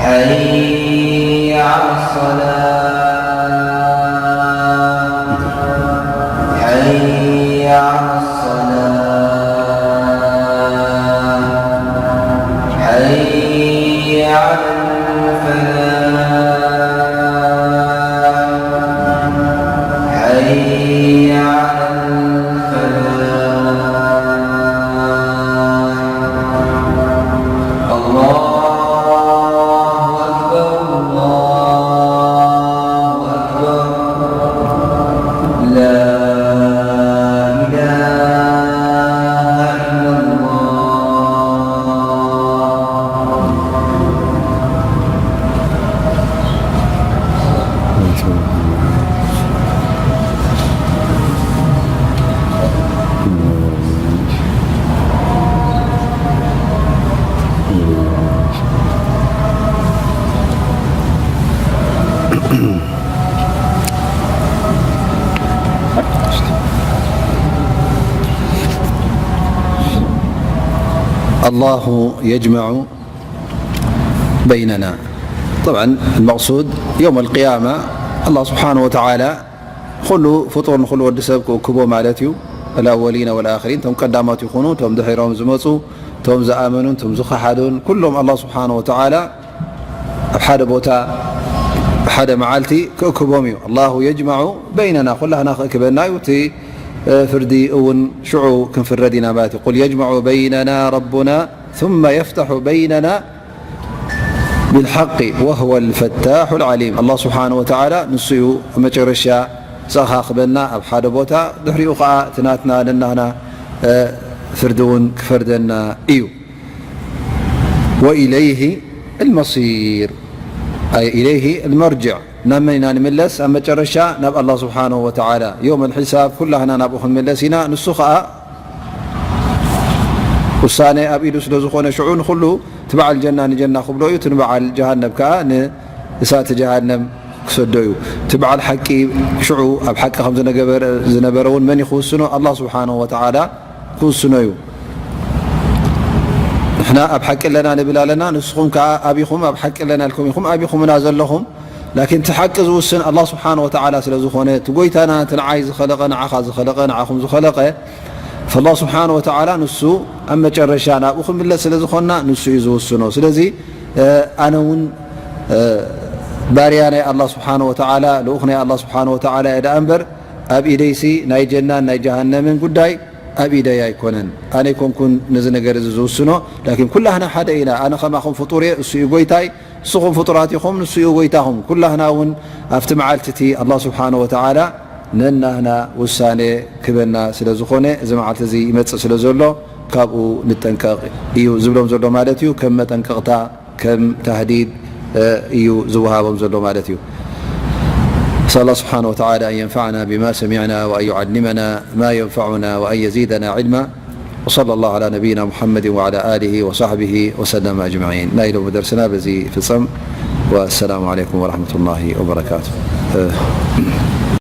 حي على الصلاة. حي على الصلاة. حي على الفلاح. حي على الفلاح. الله أكبر، الله أكبر. لا إله إلا الله. الله يجمع بيننا. طبعا المقصود يوم القيامة الله سبحانه وتعالى ኩሉ ፍጡር ንኩሉ ወዲ ሰብ ክእክቦ ማለት እዩ። الأولين والآخرين፣ እቶም ቀዳሞት ይኹኑ፣ እቶም ድሒሮም ዝመፁ፣ እቶም ዝኣመኑን እቶም ዝኸሓዱን፣ ኩሎም ኣላህ ስብሓነ ወተዓላ ኣብ ሓደ ቦታ፣ ሓደ መዓልቲ ክእክቦም እዩ። الله يجمع بيننا፣ ኩላህና ክእክበና እዩ። እቲ፣ እ፣ ፍርዲ እውን ሽዑ ክንፍረድ ኢና ማለት እዩ። قل يجمع بيننا ربنا ثم يفتح بيننا بالحق وهو الفتاح العليم። ኣላህ ስብሓነ ወተዓላ ንሱ እዩ ኣብ መጨረሻ ዘኣኻኽበና ኣብ ሓደ ቦታ፣ ድሕሪኡ ኸዓ እቲ ናትና ነናህና፣ እ፣ ፍርዲ እውን ክፈርደና እዩ። وإليه المصير، أي إليه المرجع። ናብ መን ኢና ንምለስ? ኣብ መጨረሻ ናብ ኣላህ ስብሓነሁ ወተዓላ። የውመል ሒሳብ ኩላህና ናብኡ ክንምለስ ኢና። ንሱ ኸዓ ውሳነ ኣብ ኢዱ ስለ ዝኾነ፣ ሽዑ ንኹሉ፣ እቲ በዓል ጀና ንጀና ክብሎ እዩ፣ እቲ ንበዓል ጀሃነም ከኣ ንእሳተ ጀሃነም ክሰዶ እዩ። እቲ በዓል ሓቂ ሽዑ ኣብ ሓቂ ከም ዝነገበረ-፣ ዝነበረ እውን መን እዩ ክውስኖ? ኣላህ ስብሓነሁ ወተዓላ ክውስኖ እዩ። ንሕና ኣብ ሓቂ ኣለና ንብል ኣለና፣ ንስኹም ከኣ ኣቢኹም ኣብ ሓቂ ኣለና ኢልኩም ኢኹም ኣቢኹምና ዘለኹም። ላኪን እቲ ሓቂ ዝውስን ኣላህ ስብሓነ ወተዓላ ስለ ዝኾነ፣ እቲ ጎይታና፣ እቲ ንዓይ ዝኸለቐ፣ ንዓኻ ዝኸለቐ፣ ንዓኹም ዝኸለቐ፣ ፈላህ ስብሓነ ወተዓላ ንሱ ኣብ መጨረሻ ናብኡ ክንምለስ ስለ ዝኾንና፣ ንሱ እዩ ዝውስኖ። ስለዚ፣ እ፣ ኣነ እውን፣ እ፣ ባርያ ናይ ኣላህ ስብሓነ ወተዓላ፣ ልኡኽ ናይ ኣላህ ስብሓነ ወተዓላ እየ ደኣ እምበር፣ ኣብ ኢደይሲ ናይ ጀናን ናይ ጀሃነምን ጉዳይ ኣብ ኢደይ ኣይኮነን። ኣነ ኣይኮንኩን ነዚ ነገር እዚ ዝውስኖ፣ ላኪን ኩላህና ሓደ ኢና። ኣነ ከማኹም ፍጡር እየ፣ እሱ እዩ ጎይታይ። ንስኹም ፍጡራት ኢኹም፣ ንሱ እዩ ጎይታኹም። ኩላህና እውን ኣብቲ መዓልቲ እቲ ኣላህ ስብሓነ ወተዓላ ነናህና ውሳኔ ክበና ስለ ዝኾነ፣ እዚ መዓልቲ እዚ ይመጽእ ስለ ዘሎ፣ ካብኡ ንጠንቀቕ እዩ ዝብሎም ዘሎ ማለት እዩ። ከም መጠንቀቕታ፣ ከም ታህዲድ፣ እ፣ እዩ ዝወሃቦም ዘሎ ማለት እዩ። نسأل الله سبحانه وتعالى أن ينفعنا بما سمعنا وأن يعلمنا ما ينفعنا وأن يزيدنا علما. وصلى الله على نبينا محمد وعلى آله وصحبه وسلم أجمعين. ናይ ሎሚ ደርስና በዚ ይፍጸም። والسلام عليكم ورحمة الله وبركاته. እ፣